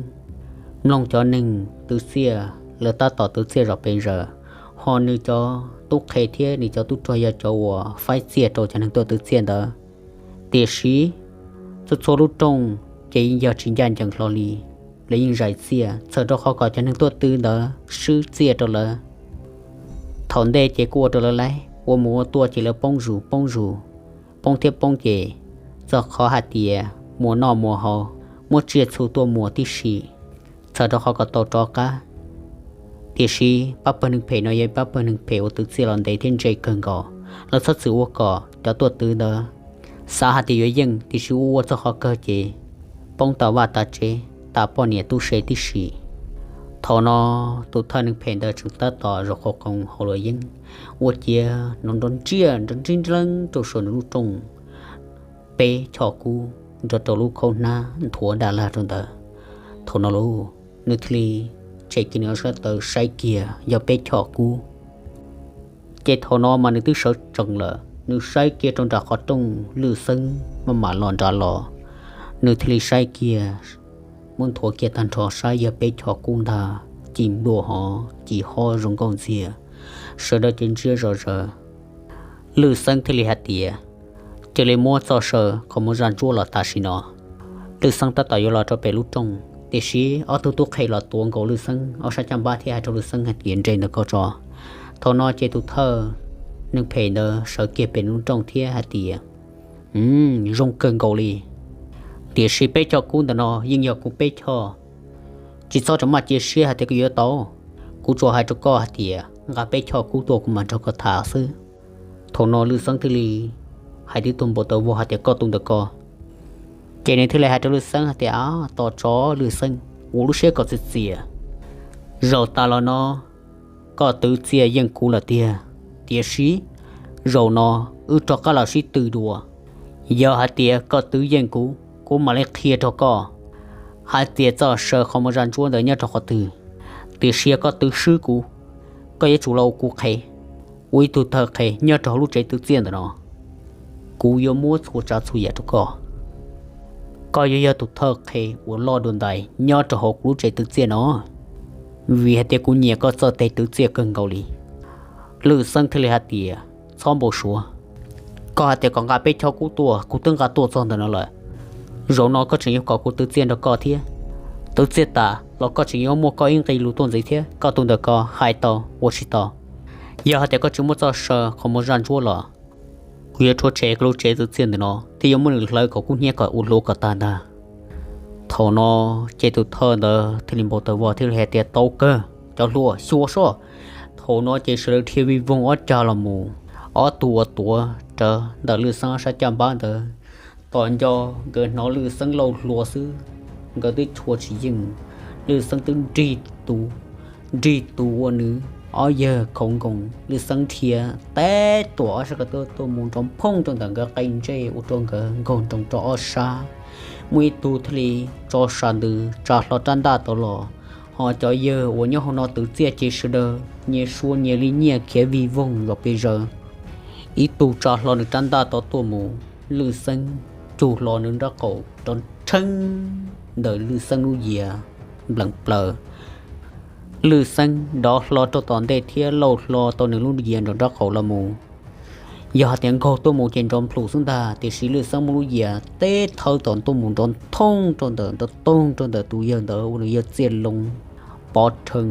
mloog cov neeg twv txiaj lawv tab tom twv txiaj zom pes zaws, ho nws cov tub qhe thiab nws cov tub rog yog cov uas faib txiaj rau cov neeg tuaj twv txiaj ntawd. Tiam sis txhua txhua lub rooj ces yeej yog tsis ncaj ncees hlo li, lawv yeej zais txiaj txhawm rau qhov kom cov neeg tuaj twv ntawd swb txiaj rau lawv. Thaum ntej ces kuj ua rau lawv laib, ua mus ua tuaj ces lawv poob zus poob zus, poob thiab poob ces txog qhov hais tias muas noj muas haus, muab tsiaj txhu tuaj muas tib si, txhawm rau qhov kom tau rov qab. Tiam sis pab pawg neeg phem no yog pab pawg neeg phem uas twv txiaj los ntev thiab ntse kawg nkaus, lawv txhob txwm ua kom cov tuaj twv ntawd xav hais tias yuav yeej, tiam sis ua ua txog qhov kawg ces poob tas vaj tas tsev, tas poj niam tub se tib si. Thaum no tus thawj neeg phem ntawd tseem tab tom zaum qhov qoos hauv luam yeeb, ua ciav nrov nrov nriaj nrov nrib nreeb rau saum nws lub rooj, peb choj kub nrog rau lub khaub hnab nthuav nram lag rau ntawd. Thaum no lauj, nws thiaj li tshem kiag nws ob sab taw saib kiag yog peb choj kub. Ces thaum no mas nws twb sawv tsees lawm, nws saib kiag rau nram qhov rooj Lwj Xeeb maj mam los nrad los, nws thiaj li saib kiag, muab nthuav kiag tag nrho saib yog peb choj kub ntag, ci nplua hov ci hob zoo nkauj ntxiag, sawv daws ces ntsia zom zaws. Lwj Xeeb thiaj li hais tias cia li muab txoj saw qhov muag zaj ntsuab los tam sim no. Lwj Xeeb tab tom yuav los rau pem lub rooj, tiam sis ob tug tub qhe los tuav nkaus Lwj Xeeb ob sab caj npab thiab hais rau Lwj Xeeb hais tias nres ntawm ko tso. Thaum no ces tus thawj neeg phem ntawd sawv kiag pem lub rooj thiab hais tias zoo kawg nkaus li, tiam sis peb choj kub ntawm no yeej yog kuv peb choj. Tsis txhob rov maj cia siab hais tias koj yuav tau. Kuv tsuas hais rau koj hais tias nqa peb choj kub tuaj kuv mam nrog koj tham xwb. Thaum no Lwj Xeeb thiaj li hais tib tug npau taws vog hais tias koj tu ntawm ko. Ces nws thiaj li hais rau Lwj Xeeb hais tias, Tos tso Lwj Xeeb, ua lub siab kom txias txias. Zaum tas los no koj twv txiaj yeej kuv lawm tiag, tiam sis zaum no wb rov qab los sib tw dua. Yog hais tias koj twv yeej kuv, kuv mam li qhia rau koj hais tias txoj saw qhov muag zaj ntsuab ntawd nyob rau qhov twg. Tiam sis yog koj twv swb kuv, koj yuav tsum los ua kuv qhev, ua ib tug thawj qhev nyob rau hauv lub tsev twv txiaj ntawm no. Kuv yuav muab txhua tsav txhua yam rau koj. Koj yuav yog tus thawj qhev uas loj dua ntais nyob rau hauv kuv lub tsev twv txiaj no, vim hais tias kuv nyiam koj txoj tes twv txiaj kawg nkaus li. Lwj Xeeb thiaj li hais tias, Txhob npau suav. Koj hais tias kom nqa peb choj kub tuaj, kuv twb nqa tuaj txog ntawm no lawm. Zaum no koj tseem yuav kom kuv twv txiaj nrog koj thiab. Twv txiaj tas los koj tseem yuav muaj koj ib nqe lus tuaj ntxiv thiab. Koj tus ntawm ko hais tau ua tsis tau. Yog hais tias koj tsis muab txoj saw qhov muag zaj ntsuab los, kuv yuav rhuav tshem koj lub tsev twv txiaj ntawm no thiab yuav muab nws hlawv kom kub hnyiab kom ua hluav kom tag ntag. Thaum no ces tus thawj ntawd thiaj li npau taws vog thiaj li hais tias, Tau kawg cov hluas, xyuas soj. Thaum no ces sawv daws dhia vij voog ob cag los mus, ob tug uas tuav rawv ntawm Lwj Xeeb ob sab caj npab ntawd. Tom nco nkawd hnov Lwj Xeeb lauj hluas xwb, nkawd twb tshua tsis yeej. Lwj Xeeb twb nrig tus, nrig tus ua nws ob yawg khauv nkoos. Lwj Xeeb dhia teb tuam ob sab ko taw tuaj mus nrov phooj rau ntawm nkawd qe ntsej ua rau nkawd nkaug nroos rau ob sab. Muaj ib tug thiaj li tso sam ntws tsa hlo rab ntaj tod los, ho cov yawg uas nyob hauv no twv txiaj ces sawv daws nyias sua nyias li nyiaj khiav vij voog zom pes zaws. Ib tug tsa hlo nws rab ntaj tod tuaj mus, Lwj Xeeb cug hlo nws nraub qaum rov nrheeb ntawm Lwj Xeeb lub yias nplees plaws. Lwj Xeeb dov hlo rau tom ntej thiab lauj hlo tau nws lub yias nraum nraub qaum los mus. Yog hais tias nkaug tuaj mus ces nrov nplhum xwb ntag, tiam sis Lwj Xeeb muab lub yias teb thawb tom tuaj mus nrov thooj rau ntawm, nrov toog rau ntawm tus yawg ntawd ua nws yawg txiaj loo pov rhees,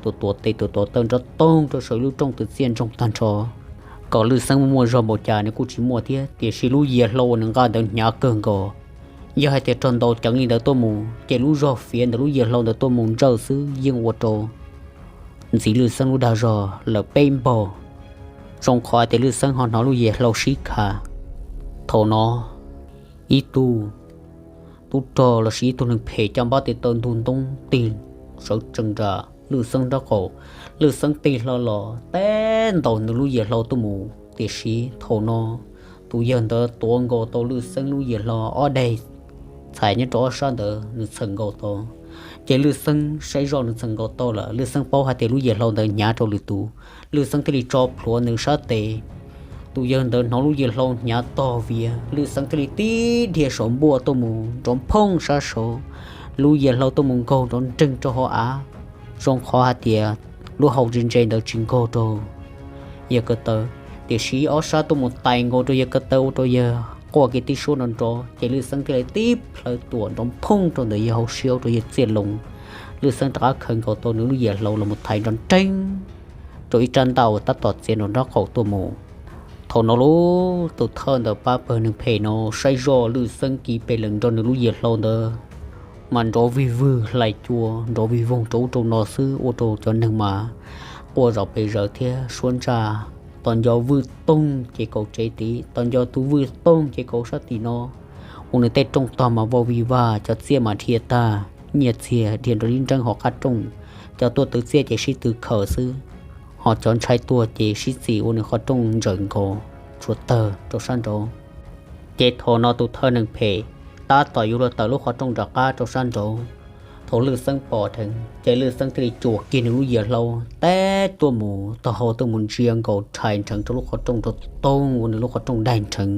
tus tuav tes tus tuav taw nrov toog rau saum lub rooj twv txiaj ntsoog tag nrho. Kom Lwj Xeeb muaj zog npaum cas nws kuj tsis muaj thiab, tiam sis lub yias hlau uas nws nqa ntawd hnyav kawg nkaus. Yog hais tias raug ntaus ceev li ntawd tuaj mus ces lub zog fiav ntawm lub yias hlau ntawd tuaj mus ntsawj xwb yeej ua rau ntxiv Lwj Xeeb lub dag zog lawm peb npaug. Zoo qhov hais tias Lwj Xeeb ho hnov lub yias hlau sib kha. Thaum no ib tug tub rog lossis ib tug neeg phem caj npab tes taw ntug ntoo tig sawv tsees nram Lwj Xeeb nraub qaum. Lwj Xeeb tig hlo los teb ntaus nws lub yias hlau tuaj mus, tiam sis thaum no tus yawg ntawd tuav nkaus tau Lwj Xeeb lub yias hlau ob daim txhais nyob rau ob sab ntawd nws txhawm nkaus tau. Ces Lwj Xeeb saib zoj nws txhawm nkaus tau lawm, Lwj Xeeb paub hais tias lub yias hlau ntawd hnyav rau lwm tus, Lwj Xeeb thiaj li tso plhuav nws sab tes. Tus yawg ntawd hnov lub yias hlau hnyav tog vias, Lwj Xeeb thiaj li tib dhia saum npuaj tuaj mus nrov phooj sab saud, lub yias hlau tuaj mus nkaug nrov nreeg rau hauv av. Zoo qhov hais tias lub hau ntse ntse ntawd tsis nkaug rau yawg ko taw, tiam sis ob sab tuaj mus tais nkaus rau yawg ko taw ua rau yawg quaj kiag tib suab nrov nrov, ces Lwj Xeeb thiaj li tib plhaw tuam nrov phooj rau ntawm yawg hauv siab ua rau yawg txiaj loo. Lwj Xeeb rov qab khaws nkaus tau nws lub yias hlau los mus thaiv nrov nreeg rau ib rab ntaj uas tab tom txiav nraum nraub qaum tuaj mus. Thaum no lub tus thawj ntawm pab pawg neeg phem no saib zoj Lwj Xeeb kiv pes lees nrog nws lub yias hlau ntawd mas nrov vig vwg hlais cua, nrov vig voog rau ub rau no xwb ua rau cov neeg mas quaj zom pes zaws thiab suab ntsaj. Tom nco vwj toog ces kaum tsev tid, tom nco tus vwj toog ces kaum sab tim no, ua nws tej rooj tog mas vau vig vag, cov txiaj mas dhia tag, nyiaj txiag dhia nrov ib nreeb hauv qab rooj. Cov tuaj twv txiaj ces sib tw khaws xwb, ho cov ntshai tuag ces sib txim ua nws qhov rooj ntsawm nkaus, tshuav tawg rau sab nraud. Ces thaum no tus thawj neeg phem tab tom yuav luag tawm lub qhov rooj rov qab rau sab nraud. Thaum Lwj Xeeb pom dheev ces Lwj Xeeb thiaj li cuam kiag nws lub yias hlau teb tuaj mus taub hau tuaj mus ntsia nkaus rhais nrheev rau lub qhov rooj rau toog ua nws lub qhov rooj daig nrheev.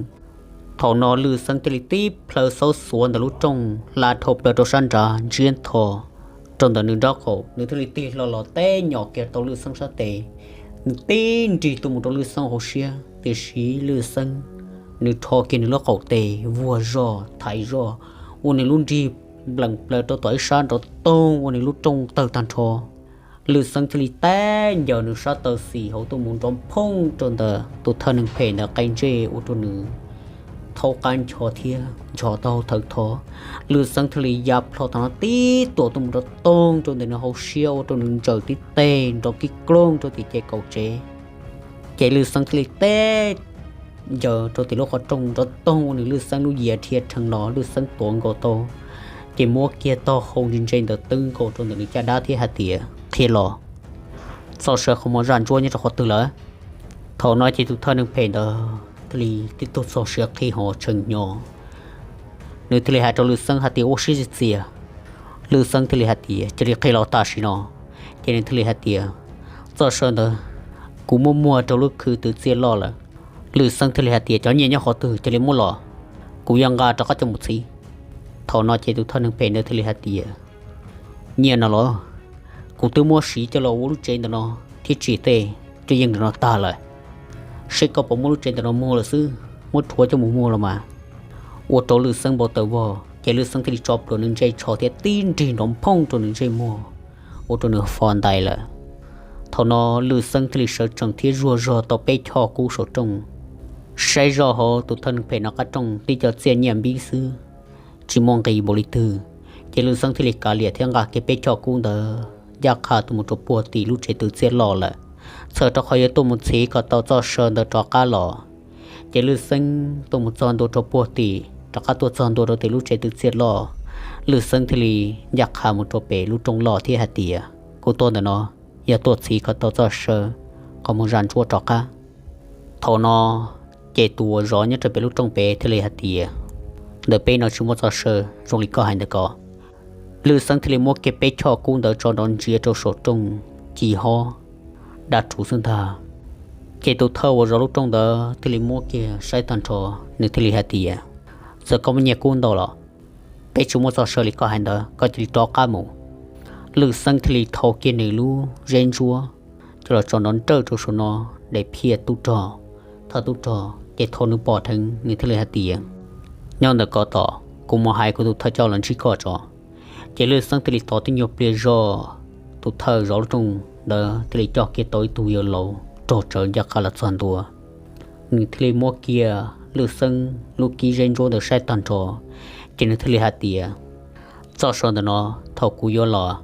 Thaum no Lwj Xeeb thiaj li tib plhaw xaub xuav ntawm lub rooj hla dhau plaws rau sab nrad ntsiab ntho rau ntawm nws nraub qaum, nws thiaj li tig hlo los teb nyom kiag tau Lwj Xeeb sab tes. Nws tib nrig tuaj mus rau Lwj Xeeb hauv siab, tiam sis Lwj Xeeb nws rho kiag nws lub qaum tes vuag zog thaiv zoj ua nws lub nrig nplees plaws rau tom ib sab nrov toog ua nws lub rooj tawg tag nrho. Lwj Xeeb thiaj li teb ncaws nws sab taw xis hauv tuaj mus nrov phooj rau ntawm tus thawj neeg phem ntawd qe ntsej ua rau nws thaub qab ncho thiab ncho taub hau thawv thov. Lwj Xeeb thiaj li ya plho tau no tib tuam tuaj mus rau toog rau ntawm nws hauv siab ua rau nws ntsaws tib teg nrov kib kloog rau tim ces kaum tsev. Ces Lwj Xeeb thiaj li teb ncaws rau tim lub qhov rooj nrov toog ua nws Lwj Xeeb lub yias dhia rhees los Lwj Xeeb tuav nkaus tau. Ces muab kiag taub hau ntse ntse ntawd twb nkaus rau ntawm nws caj dab thiab hais tias, Qhia los, Txoj Saw qhov muag zaj ntsuab nyob rau qhov twg lawm? Thaum no ces tus thawj neeg phem ntawd thiaj li tib tug txog siav qhi hos tshee hnyo. Nws thiaj li hais rau Lwj Xeeb hais tias, Ua siab txias txias. Lwj Xeeb thiaj li hais tias, Cia li qhia los tam sim no. Ces nws thiaj li hais tias, Txoj Saw ntawd kuv muab muag rau lub khw twv txiaj loj lawm. Lwj Xeeb thiaj li hais tias, Cov nyiaj nyob qhov twg cia li muab los, kuv yuav nqa rov qab coj mus txhiv. Thaum no ces tus thawj neeg phem ntawd thiaj li hais tias, Nyiaj no los kuv twb muab siv coj los ua lub tsev ntawm no thiab tsim tej caj yeej ntawm no tag lawm. Seb koj puas muab lub tsev ntawm no muag lawm xwb, muab rhuav coj mus muag los mas. Ua rau Lwj Xeeb npau taws vog, ces Lwj Xeeb thiaj li tso plhuav nws ntsej tsho thiab tib nrig nrov phooj rau nws ntsej muag, ua rau nws fo ntais lawm. Thaum no Lwj Xeeb thiaj li sawv tsees thiab zuag zog tau peb choj kub saum rooj. Saib zoj hauv tus thawj neeg phem no qab rooj tib co txiaj nyiaj npib xwb, tsis muaj nqis npaum li twg. Ces Lwj Xeeb thiaj li kav liam thiab nqa kiag peb choj kub ntawd ncaj qha tuaj mus rau puag tim lub tsev twv txiaj loj lawm, txhawm rau qhov yuav tuaj mus txhiv kom tau Txoj Saw ntawd rov qab los. Ces Lwj Xeeb tuaj mus txog ntua rau puag tim, rov qab tuaj txog ntua rau tim lub tsev twv txiaj loj, Lwj Xeeb thiaj li ncaj qha mus rau pem lub rooj loj thiab hais tias, Kuv tuaj ntawm no yog tuaj txhiv kom tau Txoj Saw qhov muag zaj ntsuab rov qab. Thaum no ces tus uas zov nyob rau pem lub rooj pem thiaj li hais tias, Ntawm peb no tsis muaj Txoj Saw zoo li koj hais ntawd ko. Lwj Xeeb thiaj li muab kiag peb choj kub ntawd tso nrov ntsiav rau saum rooj ci hob dab rhuv xwb ntag. Ces tus thawj uas zov lub rooj ntawd thiaj li muab kiag saib tag nrho, nws thiaj li hais tias, Txawm koj muaj nyiaj kub ntau los peb tsis muaj Txoj Saw li koj hais ntawd, koj cia li rov qab mus. Lwj Xeeb thiaj li thau kiag nws lub zeb ntsuab coj los tso nrov nrawj rau saum no, daim phiaj tub rog, thawj tub rog. Ces thaum nws pom dheev nws thiaj li hais tias, Nyob ntawm ko tos, kuv mus hais kuv tus thawj coj los ntsib koj tso. Ces Lwj Xeeb thiaj li tos tib nyuag pliag zog, tus thawj zov lub rooj ntawd thiaj li coj kiag tau ib tug yawg laus rog tsawv ncaj qha los txog ntua. Nws thiaj li muab kiag Lwj Xeeb lub kib zeb ntsuab ntawd saib tag nrho, ces nws thiaj li hais tias, Txoj Saw ntawm no thaum kuv yuav los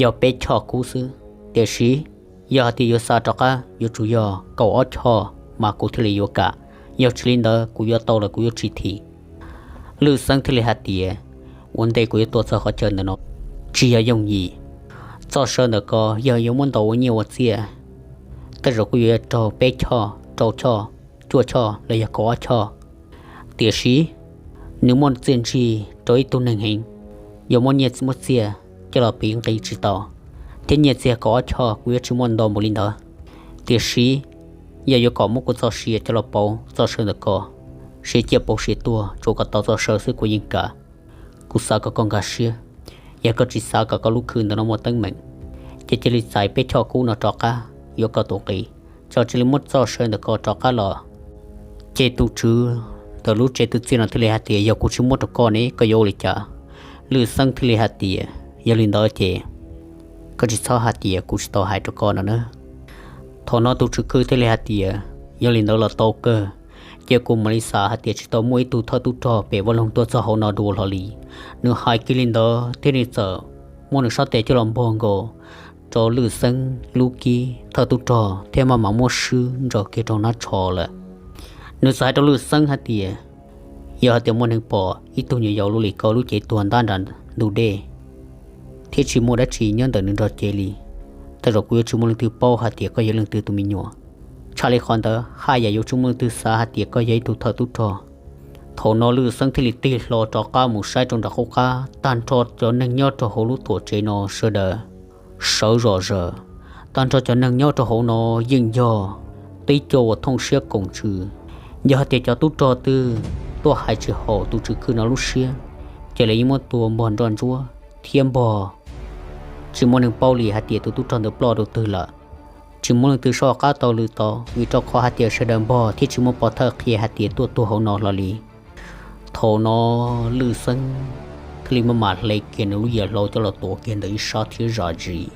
yog peb choj kub xwb, tiam sis yog hais tias yuav xa rov qab yuav tsum yog kaum ob choj mas kuv thiaj li yuav kam, yog tsis li ntawd kuv yuav tau los kuv yuav tsis thim. Lwj Xeeb thiaj li hais tias, Ua ntej kuv yuav tuaj txog qhov chaw ntawm no tsis yog yooj yim. Txoj Saw ntawm ko yog yuav muab ntaus ua nyiaj ua txiaj, tej zaum kuj yuav raug peb choj, rau choj, cuaj choj los yog kaum ob choj. Tiam sis nws muaj txiaj ntsig rau ib tug neeg heev, yuav muab nyiaj muab txiaj coj los piv nqi tsis tau, thiab nyiaj txiag kaum ob choj kuv yuav tsis muaj ntau npaum li ntawd. Tiam sis yog yuav kom muab kuv txoj sia coj los pauv Txoj Saw ntawm ko, siav ciaj pauv siav tuag tsuas kom tau Txoj Saw xwb kuv yeej kam. Kuv xav kom koj nkag siab, yog koj tsis xav kom koj lub khw ntawm no muaj teeb meem, ces cia li txais peb choj kub no rov qab yuav koj tus qis, tso cia li muab Txoj Saw ntawm ko rov qab los. Ces tus tswv ntawm lub tsev twv txiaj no thiaj li hais tias, Yog kuv tsis muab rau koj ne koj yuav ua li cas? Lwj Xeeb thiaj li hais tias, Yog li ntawd ces koj tsis txhob hais tias kuv tsis tau hais rau koj no na. Thaum no tus tswv khw thiaj li hais tias, Yog li ntawd los tau kawg, ces kuv mam li xav hais tias tsis tau muaj ib tug thawj tub rog pem vaj loog tuaj txog hauv no dua hlo li. Nws hais kiag li ntawd thiab nws txawm muab nws sab tes coj los npog nkaus rau Lwj Xeeb lub kib thawj tub rog thiab maj mam muab swb ntsaws kiag rau hnab tsho lawm. Nws txawm hais rau Lwj Xeeb hais tias, Yog hais tias muaj neeg pom ib tug nyuam yaus luaj li koj lub cev tuag ntab nram ntug dej thiab tsis muaj dab tsi nyob ntawm nws nrog cev li, tej zaum kuv yuav tsis muaj leej twg paub hais tias koj yog leej twg tus me nyuam. Tshaj li qhov ntawd haj yam yuav tsis muaj leej twg xav hais tias koj yog ib tug thawj tub rog. Thaum no Lwj Xeeb thiaj li tig hlo rov qab mus saib rau nram qub qab, tag nrho cov neeg nyob rau hauv lub tuam tsev no sawv daws sawv zom zaws. Tag nrho cov neeg nyob rau hauv no yeej yog tib co uas thooj siab koom ntsws. Yog hais tias cov tub rog twg tuaj hais tsis haum tus tswv khw no lub siab, ces lawv yeej muab tua npog nroj ntsuab thiab npog, tsis muaj neeg paub li hais tias tus tub rog ntawd ploj rau twg lawm. Tsis muaj leej twg soj qab tau lwm tod, vim rau qhov hais tias sawv daws npog thiab tsis muaj pov thawj qhia hais tias tuaj tuag hauv no hlo li. Thaum no Lwj Xeeb thiaj li maj mam hle kiag nws lub yias hlau coj los tuav kiag ntawm ib sab thiab zam zis.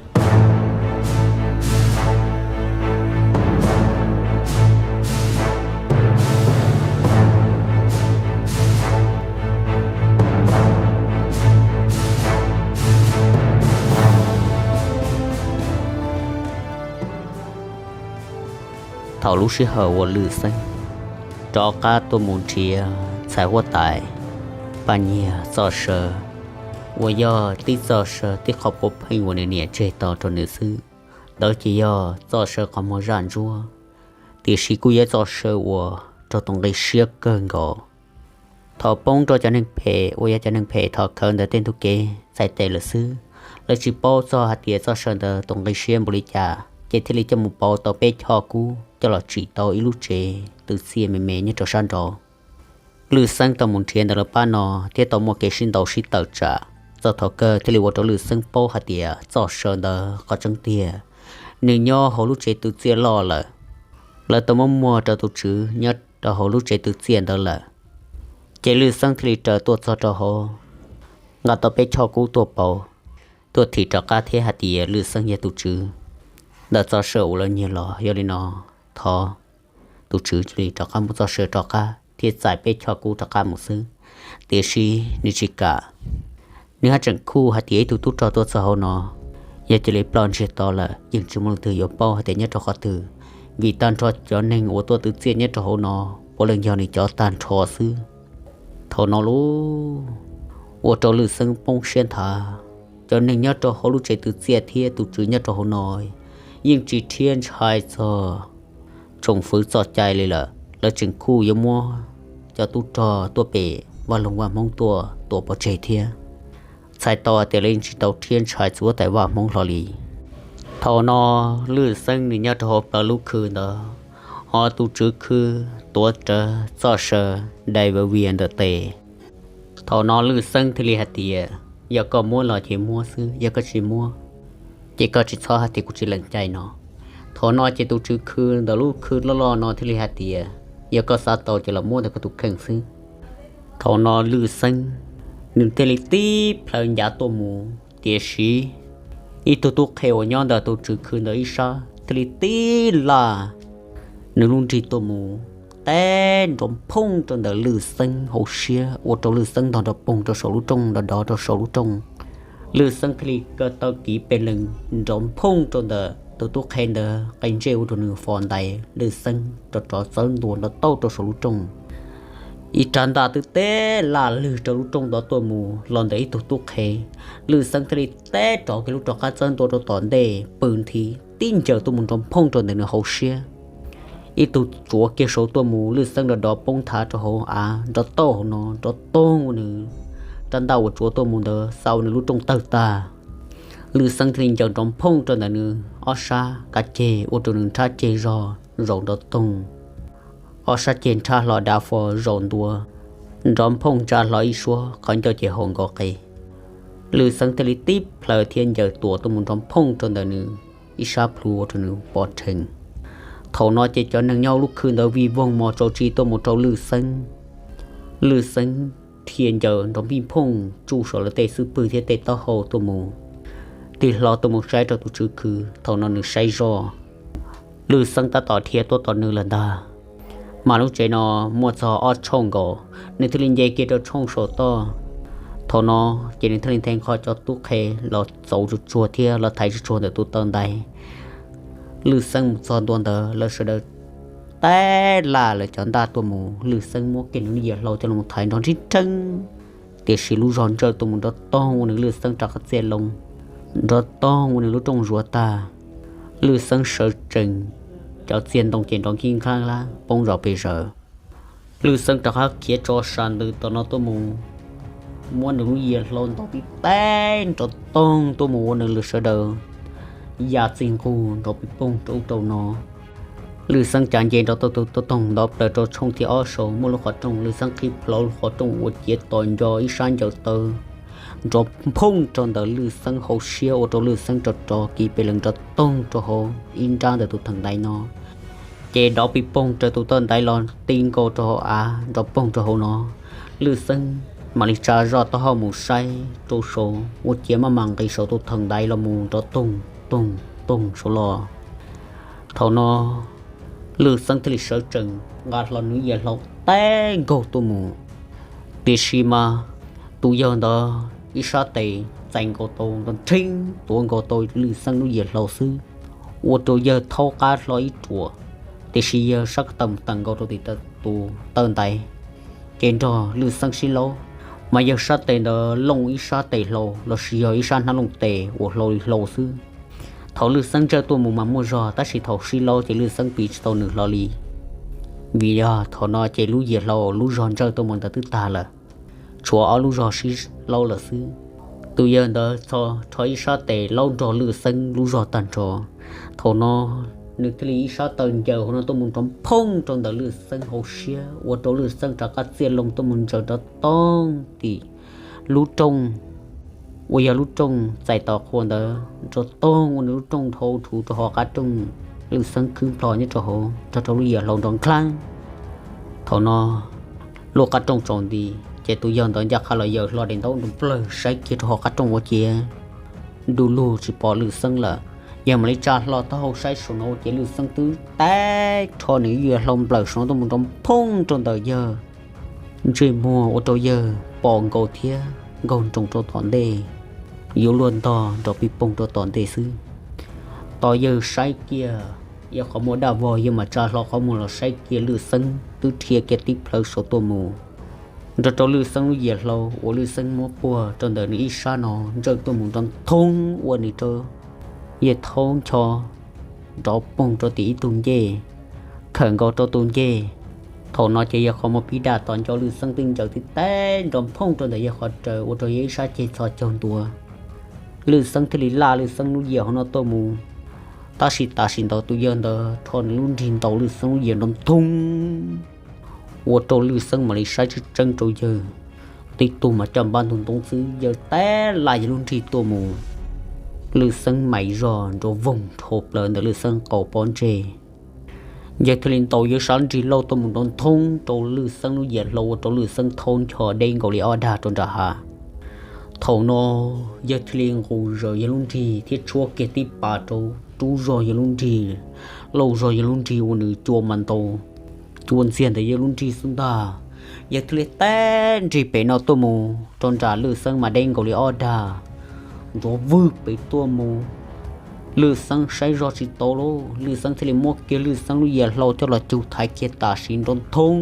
Thaum lub sij hawm uas Lwj Xeeb rov qab tuaj mus nrhiav ntxhais huab tais Paj Nyiag Txoj Saw, uas yog tib txoj saw tib qho puav pheej uas nws niam tseg tau rau nws xwb, ntawd ces yog txoj saw qhov muag zaj ntsuab, tiam sis kuj yog txoj saw uas raug tus nqi siab kawg nkaus. Thaum poob rau cov neeg phem uas yog cov neeg phem thov khawv ntawm tej ntug kev txhais tes lawm xwb, lawv tsis paub txog hais tias txoj saw ntawd tus nqi siab npaum li cas, ces thiaj li coj mus pauv tau peb choj kub coj los tsim tau ib lub tsev twv txiaj me me nyob rau sab nraud. Lwj Xeeb tau mus nrhiav ntawm lawv pab no thiab tau muaj kev sib ntaus sib tawm tsam, txog thaum kawg thiaj li ua rau Lwj Xeeb paub hais tias txoj saw ntawd qhov tseeb tiag, nws nyob hauv lub tsev twv txiaj loj lawm. Lawv tau muab muag rau tus tswv nyob rau hauv lub tsev twv txiaj ntawd lawm. Ces Lwj Xeeb thiaj li raws tuaj txog rau hauv, nqa tau peb choj kub tuaj pauv, tuaj thim rov qab thiab hais tias Lwj Xeeb yog tus tswv ntawm txoj saw uas lawv nyiag los. Yog li no, thov tus tswv cia li rov qab muab txoj saw rov qab thiab txais peb choj kub rov qab mus xwb. Tiam sis nws tsis kam. Nws haj tseem khuj hais tias ib tug tub rog tuaj txog hauv no, yog cia li ploj ntsiag to lawm yeej tsis muaj leej twg yuav paub hais tias nyob rau qhov twg, vim tag nrho cov neeg uas tuaj twv txiaj nyob rau hauv no puav leej yog nws cov tag nrho xwb. Thaum no lauj, ua rau Lwj Xeeb poob siab nthav. Cov neeg nyob rau hauv lub tsev twv txiaj thiab tus tswv nyob rau hauv no yeej tsis rhiab ntshai txog tsoom fwv txoj cai li lawm, lawv tseem khuj yuav muab cov tub rog tuaj pem Vaj Loog Vaj Hmoob tuaj tua pov tseg thiab. Txhais tau hais tias lawv yeej tsis tau rhiab ntshai txog huab tais Vaj Hmoob hlo li. Thaum no Lwj Xeeb nws nyob rau hauv plawv lub khw ntawd, ho tus tswv khw tuav rawv txoj saw dai vawv vias ntawm tes. Thaum no Lwj Xeeb thiaj li hais tias, yog koj muab los ces muab xwb, yog koj tsis muab ces koj tsis txhob hais tias kuv tsis lees cai no. Thaum no ces tus tswv khw ntawm lub khw loj loj no thiaj li hais tias, yog koj xav tau ces los muab ntawm koj tus kheej xwb. Thaum no Lwj Xeeb nws thiaj li tib plhaw ncav tuaj mus, tiam sis ib tug tub qhe uas nyob ntawm tus tswv khw ntawd ib sab thiaj li tib laj nws lub nrig tuaj mus, teb nrov phooj rau ntawm Lwj Xeeb hauv siab ua rau Lwj Xeeb ntog nrov poog rau saum lub rooj, nrov dov rau saum lub rooj. Lwj Xeeb thiaj li kaw taw kiv pes lees nrov phooj rau ntawm tus tub qhe ntawd qe ntsej ua rau nws fo ntais, Lwj Xeeb rov rov txawb ntua nrov tauj rau saum lub rooj. Ib rab ntaj twb teb laj lwg rau lub rooj ntawd tuaj mus los ntawm ib tug tub qhe. Lwj Xeeb thiaj li teb rov kiag lub rov qab txawb ntua rau tom ntej pw nthi tib ncaws tuaj mus nrov phooj rau ntawm nws hauv siab. Ib tug tsuav kiag saud tuaj mus, Lwj Xeeb nrov dov poob nthav rau hauv av nrov tauj hauv no, nrov toog ua nws rab ntaj uas tsuav tuaj mus ntawd xa ua nws lub rooj tawg tag. Lwj Xeeb thiaj li ncaws nrov phooj rau ntawm nws ob sab kav ceg ua rau nws nrhab ceg zog zaum nrov toog, ob sab ceg nrhab hlo dav fo zaum ntua, nrov phooj ntsa hlo ib suab qhov ncauj ces haum nkaus qe. Lwj Xeeb thiaj li tib plhaw thiab ncaws tuam tuaj mus nrov phooj rau ntawm nws ib sab plhu ua rau nws pov rhees. Thaum no ces cov neeg nyob lub khw ntawd vij voog mos tsaus tsis tuaj mus rau Lwj Xeeb. Lwj Xeeb dhia ncaws nrov npij phooj tsuj saum lawv tej xub pwg thiab tej taub hau tuaj mus, tig hlo tuaj mus saib rau tus tswv khw. Thaum no nws saib zoj, Lwj Xeeb tab tom dhia tuaj tom nws lawm ntag. Mas lub tsev no muaj txog ob tshooj nkaus, nws thiaj li nce kiag rau tshooj saum toj. Thaum no ces nws thiaj li nthe nqho cov tub qhe los txaus tsuag tsuag thiab los thaiv tsuag tsuag ntawm tus taw ntaiv. Lwj Xeeb mus txog ntua ntawd lawv sawv daws teb laj lawv cov ntaj tuaj mus, Lwj Xeeb muab kiag nws lub yias hlau coj los thaiv nrov nrhib nrheeb, tiam sis lub zog ntsawj tuaj mus nrov toog ua nws Lwj Xeeb rov qab txiaj loo, nrov toog ua nws lub rooj zuav tag. Lwj Xeeb sawv tsees, cov txiag ntoo ces nrov nkig nqab poob zos pes zaws. Lwj Xeeb rov qab khiav tso sa ntws tom no tuaj mus, muab nws lub yias hlau ntaus tib teb nrov toog tuaj mus ua nws lwm sawv daws ya txij nqug nrov pij poog rau ub rau no. Lwj Xeeb cav nce nrov toog toog toog nto plaws rau tshooj thib ob saud muaj lub qhov rooj, Lwj Xeeb qhib plho lub qhov rooj ua ciav tos nco ib sab ncaws taw nrov phooj rau ntawm Lwj Xeeb hauv siab ua rau Lwj Xeeb rov rov kiv pes lees nrov toog rau hauv ib nrab ntawm tus theem ntaiv no. Ces dov pij poog raws tus taw ntaiv los ti nkaus rau hauv av nrov poog rau hauv no. Lwj Xeeb mam li tsa zoj taub hau mus saib rau saud ua ciav maj mam nqis saum tus theem ntaiv los mus nrov toog toog toog saud los. Thaum no Lwj Xeeb thiaj li sawv tsees nqa hlo nws yias hlau teb nkaug tuaj mus, tiam sis mas tus yawg ntawd ib sab tes txais nkaus tau nrov nrheeb tuav nkaus tau Lwj Xeeb lub yias hlau xwb, ua rau yawg thaub qab hlo ib ruam, tiam sis yawg sab ko taw mus tawm nkaus rau tim tus taw ntaiv, ces nrog Lwj Xeeb sib laub, mas yawg sab tes ntawd looj ib sab tes hlau lossis yog ib sab hnab looj tes uas hlau li hlau xwb. Thaum Lwj Xeeb ntsawj tuaj mus mas muaj zog, tab sis thaum sib laub ces Lwj Xeeb piv tsis tau nws hlo li, vim yog thaum no ces lub yias hlau lub zog ntsawj tuaj mus ntawd twb tag lawm, tshuav ob lub zog sib laub lawm xwb. Tus yawg ntawd txho rho ib sab tes laub nrog Lwj Xeeb lub zog tag nrho. Thaum no nws thiaj li ib sab taw ncaws hauv no tuaj mus nrov phooj rau ntawm Lwj Xeeb hauv siab, ua rau Lwj Xeeb rov qab txiaj loo tuaj mus ntsaws rov toog tim lub rooj uas yog lub rooj txais tos qhua ntawd nrov toog ua nws lub rooj dhau thuv rau hauv qab rooj. Lwj Xeeb khwb nplho nyob rau hauv nrog rau lub yias hlau nrov nkhav. Thaum no lub qab rooj tsaus nti, ces tus yawg ntawd ncaj qha los yawg hlo daim ntaub nrov nplawg saib kiag rau hauv qab rooj ua ciav du lug tsis pom Lwj Xeeb lawm. Yawg mam li tsa hlo taub hau saib saum no ua ciav Lwj Xeeb twb tab rho nws yias hlau nplawm saum no tuaj mus nrov phooj rau ntawm yawg ntsej muag ua rau yawg pom nkaus thiab nkaug nroos rau tom ntej, yuav luag ntog nrov pij poog rau tom ntej xwb. Tos yawg saib kiag, yog qhov muag daj vog yawg mam tsa hlo qhov muag los saib kiag Lwj Xeeb twb dhia kiag tib plhawv saum tuaj mus, nrog rau Lwj Xeeb lub yias hlau uas Lwj Xeeb muab puag rau ntawm nws ib sab no ntsawj tuaj mus nrov nthoob ua nws rau yawg thaub ncho nrov poog rau tim ib tug ncej, khawm nkaus rau tus ncej. Thaum no ces yawg qhov muag pib daj, tos nco Lwj Xeeb twb ncaws tib teb nrov phooj rau ntawm yawg qhov raws ua rau yawg ib sab ceg txhos caug ntua. Lwj Xeeb thiaj li laj Lwj Xeeb lub yias hauv no tuaj mus, tab sis tam sim ntawd tus yawg ntawd rho nws lub nrig ntaus Lwj Xeeb lub yias nrov nthoob ua rau Lwj Xeeb mam li saib tseeb tseeb rau yawg. Tib tug mas caj npab ntug ntoo xwb, yawg tab laj yawg lub nrig tuaj mus, Lwj Xeeb mais zog nrov voog dhau plaws ntawm Lwj Xeeb qau pob ntseg. Yawg thiaj li ntaus yawg sab nrig lauj tuaj mus nrov nthoob rau Lwj Xeeb lub yias hlau ua rau Lwj Xeeb thaub ncho deb nkaus li ob dag rau nram hav. Thaum no yawg thiaj li nqus zaws yawg lub nrig thiab tshuab kiag tib pas rau rub zog yawg lub nrig, lauj zog yawg lub nrig ua nws cua mas ntaus cua ntxiag ntawm yawg lub nrig xwb ntag. Yawg thiaj li teb nrig pem no tuaj mus rau nram Lwj Xeeb mas deb nkaus li ob dag, nrov vwg pem tuaj mus. Lwj Xeeb saib zog tsis tau lauj, Lwj Xeeb thiaj li muab kiag Lwj Xeeb lub yias hlau coj los cug thaiv kiag tam sim nrov nthoob,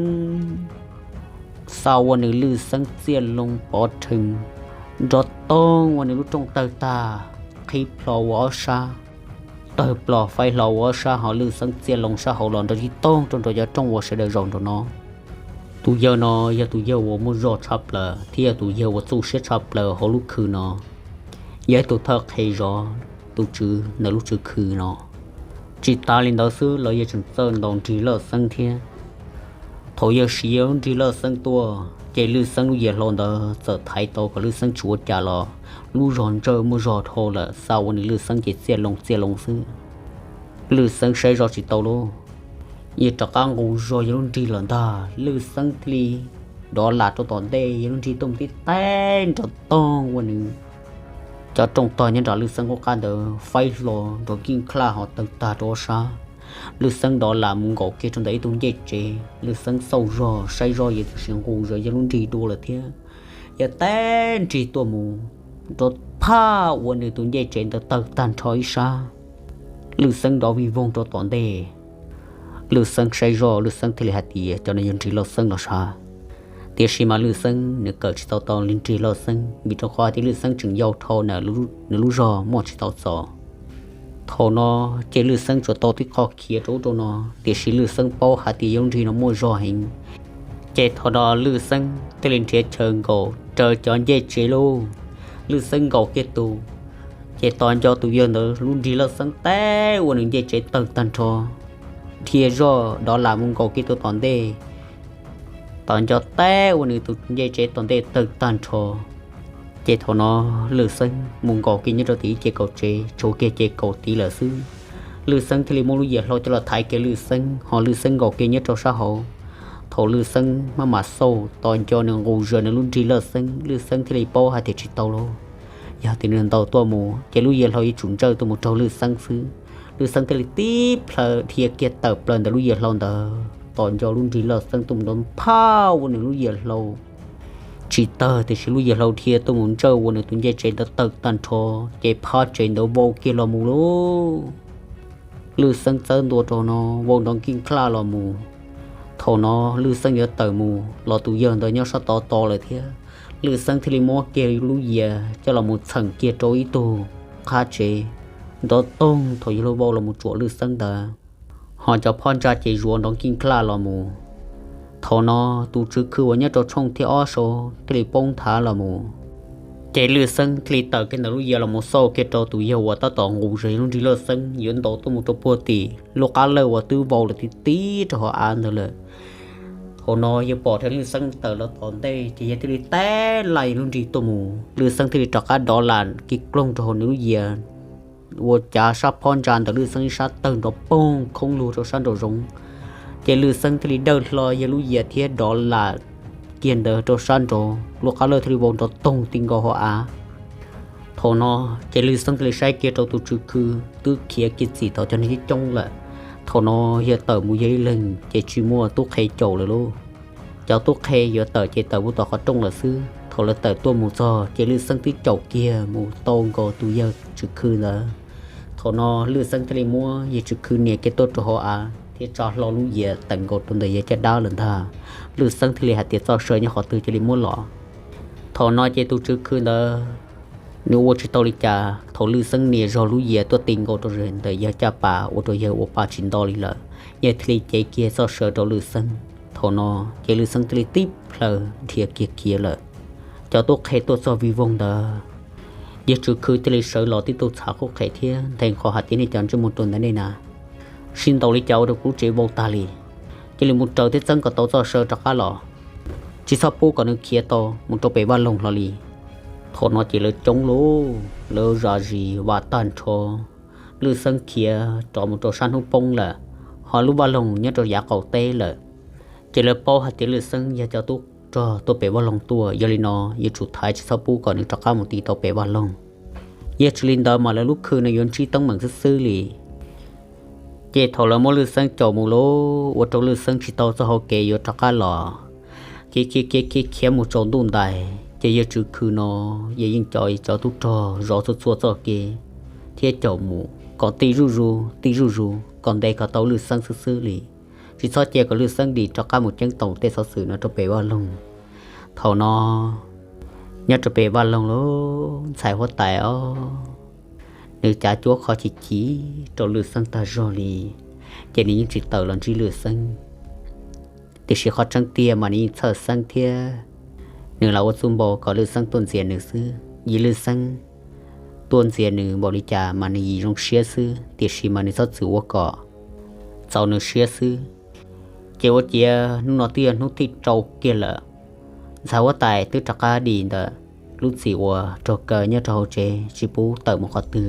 xa ua nws Lwj Xeeb txiaj loo pov rhees, nrov toog ua nws lub rooj tawg tag, qhib plho ua ob sab, tawg plho faib hlo ua ob sab, ho Lwj Xeeb txiaj loo sab hauv los nrov tib toog rau nrov cov rooj uas sawv daws zaum nraum no. Tus yawg no yog tus yawg uas muaj zog tshaj plaws thiab yog tus yawg uas txuj siab tshaj plaws hauv lub khw no, yog ib tug thawj qhe zov tus tswv ntawm lub tswv khw no. Tsis tas li ntawd xwb los yawg tseem txawj ntaus nrig lawj xeeb thiab. Thaum yawg siv yawg lub nrig lawj xeeb tuaj ces Lwj Xeeb lub yias hlau ntawd txawm thaiv tau kom Lwj Xeeb tsis ua cas los lub zog ntsawj muaj zog dhau lawm, xa ua nws Lwj Xeeb ces txiaj loo txiaj loo xwb. Lwj Xeeb saib zog tsis tau lauj, yawg rov qab nqus zog yawg lub nrig lawm ntag. Lwj Xeeb thiaj li dov lam rau tom ntej, yawg lub nrig tuaj mus tib teg nrov toog ua nws cov rooj tog nyob nram Lwj Xeeb qub qab ntawd faib hlo nrov nkij nklaj ho tawg tag rau ob sab. Lwj Xeeb dov lam mus nkaum kiag rau ntawm ib tug ncej tsev, Lwj Xeeb xauj zog saib zog yawg tam sim nqus zog yawg lub nrig dua lawm thiab. Yawg teb nrig tuaj mus, nrov phaj ua nws tus ncej tsev ntawd tawg tag nrho ib sab. Lwj Xeeb dov vij voog rau tom ntej. Lwj Xeeb saib zoj, Lwj Xeeb thiaj li hais tias cov no yog nrig lawj xeeb los sav. Tiam sis mas Lwj Xeeb nws kawm tsis tau tau li nrig lawj xeeb, vim rau qhov hais tias Lwj Xeeb tseem yau dhau, nws lub zog muaj tsis tau txaus. Thaum no ces Lwj Xeeb tsuas tau tib qho khiav rau ub rau no, tiam sis Lwj Xeeb paub hais tias yawg lub nrig no muaj zog heev. Ces thaum no Lwj Xeeb thiaj li nrhiav chaw nkaum raws cov ncej tsev lauj. Lwj Xeeb nkaum kiag tus, ces tos nco tus yawg ntawd lub nrig lawj xeeb teb ua nws ncej tsev tawg tag nrho, dhia zoj dov lam mus nkaum kiag tus tom ntej, tos nco teb ua nws tus ncej tsev tom ntej tawg tag nrho. Ces thaum no Lwj Xeeb mus nkaum kiag nyob rau tim ib ce kaum tsev, tshuav kiag ce kaum tid lawm xwb. Lwj Xeeb thiaj li muab lub yias hlau coj los thaiv kiag Lwj Xeeb, ho Lwj Xeeb nkaum kiag nyob rau sab hauv. Thaum Lwj Xeeb maj mam xauj tos nco nws nqus zog nws lub nrig lawj xeeb, Lwj Xeeb thiaj li paub hais tias tsis tau lauj. Yog tias nws ntaus tuaj mus ces lub yias hlau yuav tsum ntsawj tuaj mus raug Lwj Xeeb xwb. Lwj Xeeb thiaj li tib plhaw dhia kiag tawm plaws ntawm lub yias hlau ntawd, tos nco lub nrig lawj xeeb tuaj mus nrov phaj ua nws lub yias hlau tsis tawg, tiam sis lub yias hlau dhia tuaj mus ntsawj ua nws tus ncej tsev ntawd tawg tag nrho, ces phab tsev ntawd vau kiag los mus lauj. Lwj Xeeb txawb ntua rau no vau nrov nkij nklaj los mus. Thaum no Lwj Xeeb yuav tawm mus los tus yawg ntawd nyob sab tod tos lawm thiab. Lwj Xeeb thiaj li muab kiag lub yias coj los mus txheem kiag rau ib tug qab tsev, nrov toog thaum yawg luag vau los mus tsuam Lwj Xeeb ntawd. Ho cov phab ntsa ces zuav nrov nkij nklaj los mus. Thaum no tus tswv khw uas nyob rau tshooj thib ob saud thiaj li poob nthav los mus. Ces Lwj Xeeb thiaj li tawm kiag ntawm lub yias los mus xauj kiag rau tus yawg uas tab tom nqus zog lub nrig laj xeeb yuav ntaus tuaj mus rau puag tim lub qab lawj uas twb vau lawm tib tib rau hauv av ntawd lawm. Thaum no yawg pom tias Lwj Xeeb tawm los tom ntej ces yawg thiaj li teb laj lub nrig tuaj mus, Lwj Xeeb thiaj li rov qab dov lam kiag kloog rau hauv nws lub yias, ua cav sab phab ntsa ntawm Lwj Xeeb ib sab tawg nrov poog khoob lug rau sab nraum zoov. Ces Lwj Xeeb thiaj li dawj hlo yawg lub yias thiab dov lam kiag ntawd rau sab nraud, lub qab lawj thiaj li vau nrov toog ti nkaus hauv av. Thaum no ces Lwj Xeeb thiaj li saib kiag rau tus tswv khw twb khiav kiag txim tau cov neeg coob coob lawm. Thaum no yawg tawm mus yawg ib leeg ces tsis muaj tub qhe caum lawm lauj. Cov tub qhe yuav tawm ces tawm mus tom qhov rooj lawm xwb. Thaum lawv tawm tuaj mus txog ces Lwj Xeeb twb caum kiag mus tau nkaus tus yawg tswv khw ntawd. Thaum no Lwj Xeeb thiaj li muab yawg tswv khw nias kiag tuaj rau hauv av thiab tsa hlo lub yias teem nkaus rau ntawm yawg caj dab lawm ntag. Lwj Xeeb thiaj li hais tias txoj saw nyob qhov twg cia li muab los. Thaum no ces tus tswv khw ntawd nws ua tsis tau li cas, thaum Lwj Xeeb nias zog lub yias tuaj ti nkaus rau ntawm yawg caj pas ua rau yawg ua pa tsis nto li lawm, yawg thiaj li cev kiag txoj saw rau Lwj Xeeb. Thaum no ces Lwj Xeeb thiaj li tib plhaw dhia kiag khiav lawm. Cov tub qhe tuaj txog vij voog ntawd, yawg tswv khw thiaj li sawv los tib tug txhav qub qhe thiab nthe nqho hais tias nej cov ntsej muag ruam ntawd nej na, sib ntaus li cas ua rau kuv lub tsev vau tag li, cia li mus raws thiab txeeb kom tau txoj saw rov qab los, tsis txhob pub kom nws khiav tau mus rau pem vaj loog hlo li. Thaum no ces lawv coob lauj, lawv zam zis vam tag nrho. Lwj Xeeb khiav rov mus rau sab hnub poob lawm, ho lub vaj loog nyob rau yav qaum teb lawm. Ces lawv paub hais tias Lwj Xeeb yog cov tub rog tuaj pem vaj loog tuaj, yog li no yuav tsum thaiv tsis txhob pub kom nws rov qab mus ti tau pem vaj loog. Yog tsis li ntawd mas lawv lub khw no yuav ntsib teeb meem xwb xwb li. Ces thaum lawv muab Lwj Xeeb caum mus lauj, ua rau Lwj Xeeb tsis tau txoj hau kev yuav rov qab los. Khiav khiav khiav khiav khiav mus tsaus ntuj ntais, ces yawg tswv khw no yawg yeej coj cov tub rog zov txhua txhua txoj kev thiab caum mus kom tij zuj zus tij zuj zus kom ntes kom tau Lwj Xeeb xwb xwb li, tsis txhob cia kom Lwj Xeeb dim rov qab mus ceeb toom tej xov xwm no rau pem vaj loog. Thaum no nyob rau pem vaj loog lauj, ntxhais huab tais os, nws cav cuab qhov chim chim rau Lwj Xeeb tag zog li, ces nws yeej tsis tawm los ntsib Lwj Xeeb. Tiam sis qhov tseeb tiag mas nws yeej txhawj Xeeb thiab nws los ua txuj npau kom Lwj Xeeb tuaj ntxias nws xwb. Yim Lwj Xeeb tuaj ntxias nws npaum li cas mas nws yim zoo siab xwb, tiam sis mas nws txhob txwm ua kom txaus nws siab xwb. Ces ua ciav hnub no twb yog hnub thib rau kiag lawm, ntxhais huab tais twb rov qab dim ntawm lub txim uas raug kaw nyob rau hauv tsev tsis pub tawm mus qhov twg.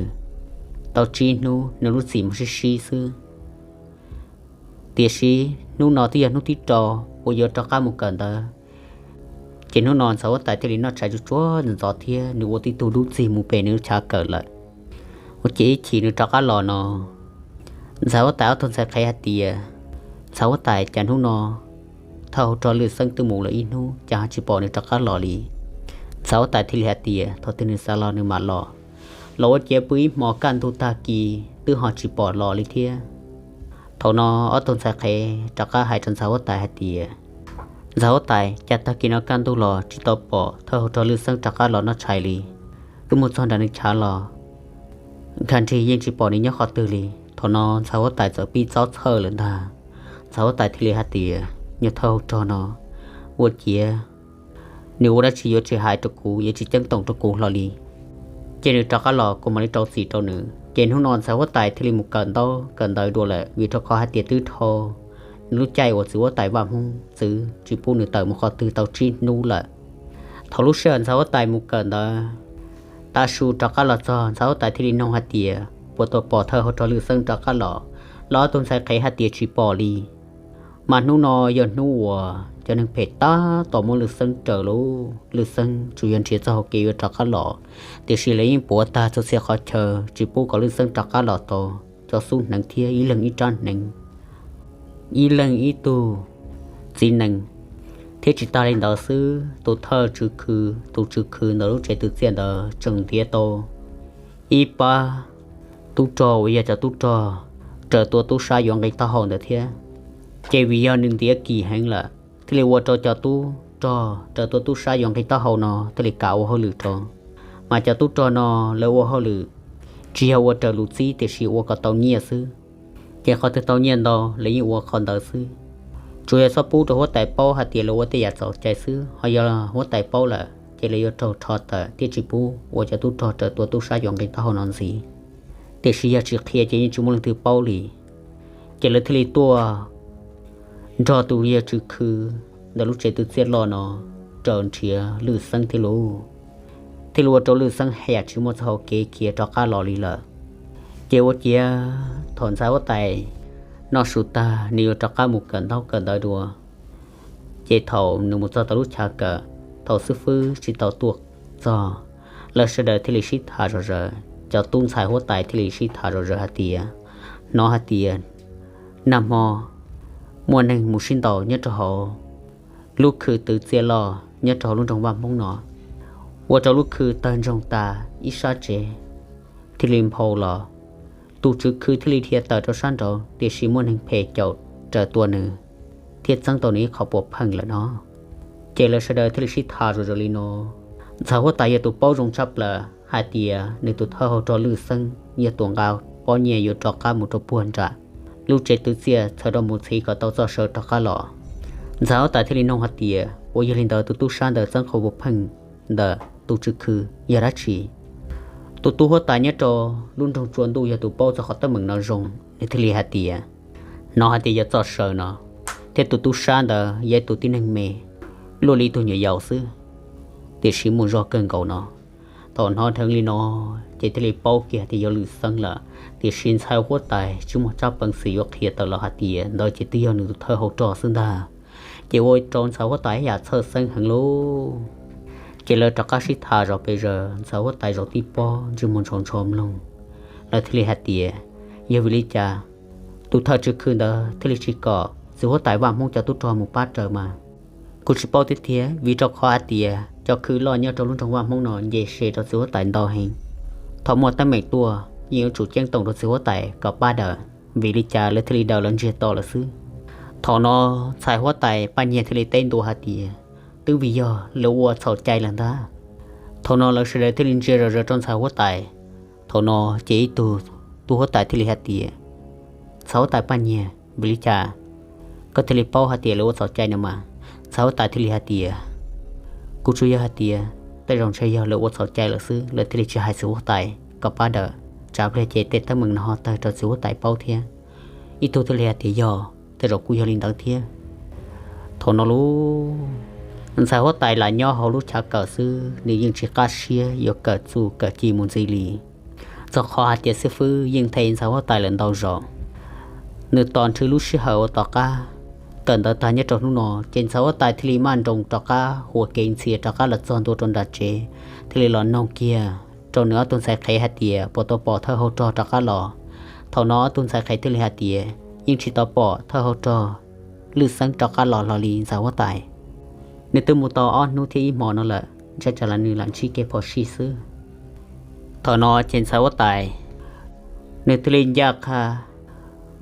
Tau tsib hnub nws lub txim mus sib sib xwb. Tiam sis hnub no twb yog hnub thib rau uas yuav rov qab mus kawm ntawv, ces hnub no ntxhais huab tais thiaj li noj tshais tsuag tsuag ntxov ntxov thiab nws ua tib tug dub txig mus pem nws lub chav kawm lawm. Ua ciav ib chim nws rov qab los no, ntxhais huab tais ob tug ntxhais qhev hais tias, ntxhais huab tais, cas hnub no thawj hauv rog Lwj Xeeb twb mus lawm ib hnub cas ho tsis pom nws rov qab los li? Ntxhais huab tais thiaj li hais tias thaum twg nws xav los nws mam los, los ua ciav pw ib hmo kaj ntug tag kis twb ho tsis pom los li thiab. Thaum no ob tug ntxhais qhev rov qab hais rau ntxhais huab tais hais tias, ntxhais huab tais, cas tag kis no kaj ntug los tsis tau pom thawj hauv rog Lwj Xeeb rov qab los noj tshais li, wb mus txog nram nws chav los nkag nrig yeej tsis pom nws nyob qhov twg li. Thaum no ntxhais huab tais txawm pib txob txhawj lawm ntag. Ntxhais huab tais thiaj li hais tias, nyuag thawj hauv rog no ua ciav nws ua dab tsi yuav tsis hais rau kuv, yuav tsis ceeb toom rau kuv hlo li, ces nws rov qab los kuv mam li rau txim rau nws. Ces hnub no ntxhais huab tais thiaj li mus kawm ntaub kawm ntawv dua lawm, vim rau qhov hais tias twb dhau nws lub caij uas txiv huab tais Vaj Hmoob txwv tsis pub nws tawm mus qhov twg tau tsib hnub lawm. Thaum lub sij hawm ntxhais huab tais mus kawm ntawv, tav su rov qab los txog, ntxhais huab tais thiaj li noog hais tias puas tau pom thawj hauv rog Lwj Xeeb rov qab los, los ob tug ntxhais qhev hais tias tsis pom li. Mas hnub no yog hnub uas cov neeg phem tab tom muab Lwj Xeeb raws lauj, Lwj Xeeb tsuas yog nrhiav txoj hau kev yuav rov qab los, tiam sis lawv yeej puav tag txhua txhia qhov chaw tsis pub kom Lwj Xeeb rov qab los tau. Cov xub hneev thiab ib leeg ib rab hneev, ib leeg ib tug txiv nees, thiab tsis tas li ntawd xwb, tus thawj tswv khw, tus tswv khw ntawm lub tsev twv txiaj ntawd tseem ntiav tau ib pab tub rog uas yog cov tub rog raws tua tub sab yuav nqi taub hau ntawd thiab. Ces vim yog nws ntiav kis heev lawm thiaj li ua rau cov tub rog raws tua tub sab yuav nqi taub hau no thiaj li kam ua hauj lwm rau. Mas cov tub rog no lawv ua hauj lwm tsis yog ua raws lus txib tiam sis ua kom tau nyiaj xwb. Ces qhov twg tau nyiaj ntau lawv yeej ua qhov ntawd xwb. Tsuas yog txhob pub rau huab tais paub hais tias lawv ua tej yam txhaum cai xwb, ho yog huab tais paub lawm ces lawv yuav raug rho tawm thiab tsis pub ua cov tub rog raws tua tub sab yuav nqi taub hau no ntxiv. Tiam sis yog tsis qhia ces yeej tsis muaj leej twg paub li. Ces lawv thiaj li tuaj nrog tus yawg Tswv Khw ntawm lub tsev twv txiaj loj no raws nrhiav Lwj Xeeb thiab lauj. Thiaj li ua rau Lwj Xeeb haj yam tsis muaj txoj hau kev khiav rov qab los li lawm. Ces ua ciav thaum ntxhais huab tais noj su tag nws yuav rov qab mus kawm ntaub kawm ntawv dua, ces thaum nws mus txog tau lub chav kawm, thaum xib fwb tsis tau tuaj txog, lawv sawv daws thiaj li sib tham zom zaws, cov tub ntxhais huab tais thiaj li sib tham zom zaws hais tias, hnov hais tias nag hmo muaj neeg mus sib ntaus nyob rau hauv lub khw twv txiaj loj nyob rau hauv lub nroog Vaj Hmoob no, ua rau lub khw tawg ntsoog tas ib sab tsev thiaj li nphau los. Tus tswv khw thiaj li dhia tawm rau sab nraud tiam sis muaj neeg phem caum raws tua nws thiab txeeb tau nws ib qho puas pheej lawm no. Ces lawv sawv daws thiaj li sib tham zom zaws li no. Ntxhais huab tais yog tus paub zoo tshaj plaws hais tias nws tus thawj hauv rog Lwj Xeeb yog tus nqa pob nyiaj yuav rov qab mus rau puag nram lub tsev twv txiaj txhawm rau mus txhiv kom tau txoj saw rov qab los. Ntxhais huab tais thiaj li nug hais tias, ua yog li ntawd tus tub sab ntawd txeeb qhov puas pheej ntawm tus tswv khw yog dab tsi? Tus tub huab tais nyob rau lub nroog Tsua Ntuj yog tus paub txog qhov teeb meem no zoo, nws thiaj li hais tias, hnov hais tias yog txoj saw no, thiab tus tub sab ntawd yog ib tug tib neeg me, luaj li ib tug nyuam yaus xwb, tiam sis muaj zog kawg nkaus no. Thaum hnov dheev li no, ces thiaj li paub kiag hais tias yog Lwj Xeeb lawm, tiam sis ntxhais huab tais tsis muaj tsab peev xwm yuav qhia tawm los hais tias ntawd ces twb yog nws tus thawj hauv rog xwb ntag. Ces ua rau ntxhais huab tais yam txhawj xeeb heev lauj. Ces lawv rov qab sib tham zom pes zaws, ntxhais huab tais zaum tib pob ntsej muag ntshaus ntsho mloog. Lawv thiaj li hais tias, yog vim li cas tus thawj tswv khw ntawd thiaj li tsis kom txiv huab tais Vaj Hmoob cov tub rog mus pab raws mas? Kuv tsis paub thiab thiab, vim rau qhov hais tias cov khw loj nyob rau lub nroog Vaj Hmoob no nce se rau txiv huab tais ntau heev. Thaum muaj teeb meem tuaj yeej yuav tsum ceeb toom rau txiv huab tais kom pab daws, vim li cas lawv thiaj li daws los ntsiag to lawm xwb. Thaum no ntxhais huab tais Paj Nyiag thiaj li teb ntua hais tias, twb vim yog lawv ua txhaum cai lawm ntag. Thaum no lawv sawv daws thiaj li ntsia zom zaws rau ntxhais huab tais. Thaum no ces ib tug tub huab tais thiaj li hais tias, ntxhais huab tais Paj Nyiag, vim li cas koj thiaj li paub hais tias lawv ua txhaum cai no mas? Ntxhais huab tais thiaj li hais tias, kuv tsuas yog hais tias tej zaum ntshe yog lawv ua txhaum cai lawm xwb, lawv thiaj li tsis hais txiv huab tais kom pab daws, tsam pliag ces tej teeb meem no ho tawg rau txiv huab tais paub thiab. Ib tug thiaj li hais tias, yog, tej zaum kuj yog li ntawd thiab. Thaum no lauj, ntxhais huab tais lam nyob hauv lub chav kawm xwb, nws yeej tsis qab siab yuav kawm txuj kawm ci mus ntxiv li, txog qhov hais tias xib fwb yeej them ntxhais huab tais lawm ntau zaus. Nws tos nrhw lub sij hawm uas tom qab kawm ntawv tag nyob rau hnub no, ces ntxhais huab tais thiaj li maj nroos rov qab ua kev ntxhias rov qab los txog ntua rau nram tsev, thiaj li los noog kiag rau nws ob tug ntxhais qhev hais tias puas tau pom thawj hauv rog rov qab los. Thaum no ob tug ntxhais qhev thiaj li hais tias, yeej tsis tau pom thawj hauv rog Lwj Xeeb rov qab los hlo li ntxhais huab tais. Nws twb mus tau ob hnub thiab ib hmo no lawm, ntshai tsam los nws lam ntsib kev phom sij xwb. Thaum no ces ntxhais huab tais nws thiaj li ncaj qha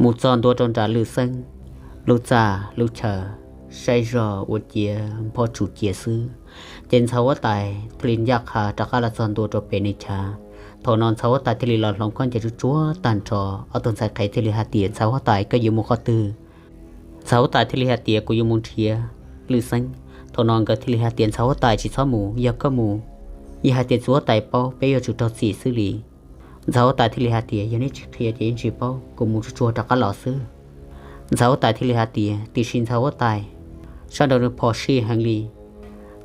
mus txog ntua rau nram Lwj Xeeb lub txaj lub chaw, saib zog ua ciav npho tsum cia xwb. Ces ntxhais huab tais thiaj li ncaj qha rov qab los txog ntua rau pem nws chav. Thaum no ntxhais huab tais thiaj li los hloov khaub ncaws tsuag tsuag tag nrho, ob tug ntxhais qhev thiaj li hais tias, ntxhais huab tais, koj yuav mus qhov twg? Ntxhais huab tais thiaj li hais tias, kuv yuav mus nrhiav Lwj Xeeb. Thaum no nkawd thiaj li hais tias, ntxhais huab tais, tsis txhob mus, yog koj mus, yog hais tias txiv huab tais paub peb yuav tsum raug txim xwb li. Ntxhais huab tais thiaj li hais tias, yog neb tsis qhia ces yeej tsis paub, kuv mus tsuag tsuag rov qab los xwb. Ntxhais huab tais thiaj li hais tias, tiam sis ntxhais huab tais, sab nraud nws phom sij heev li.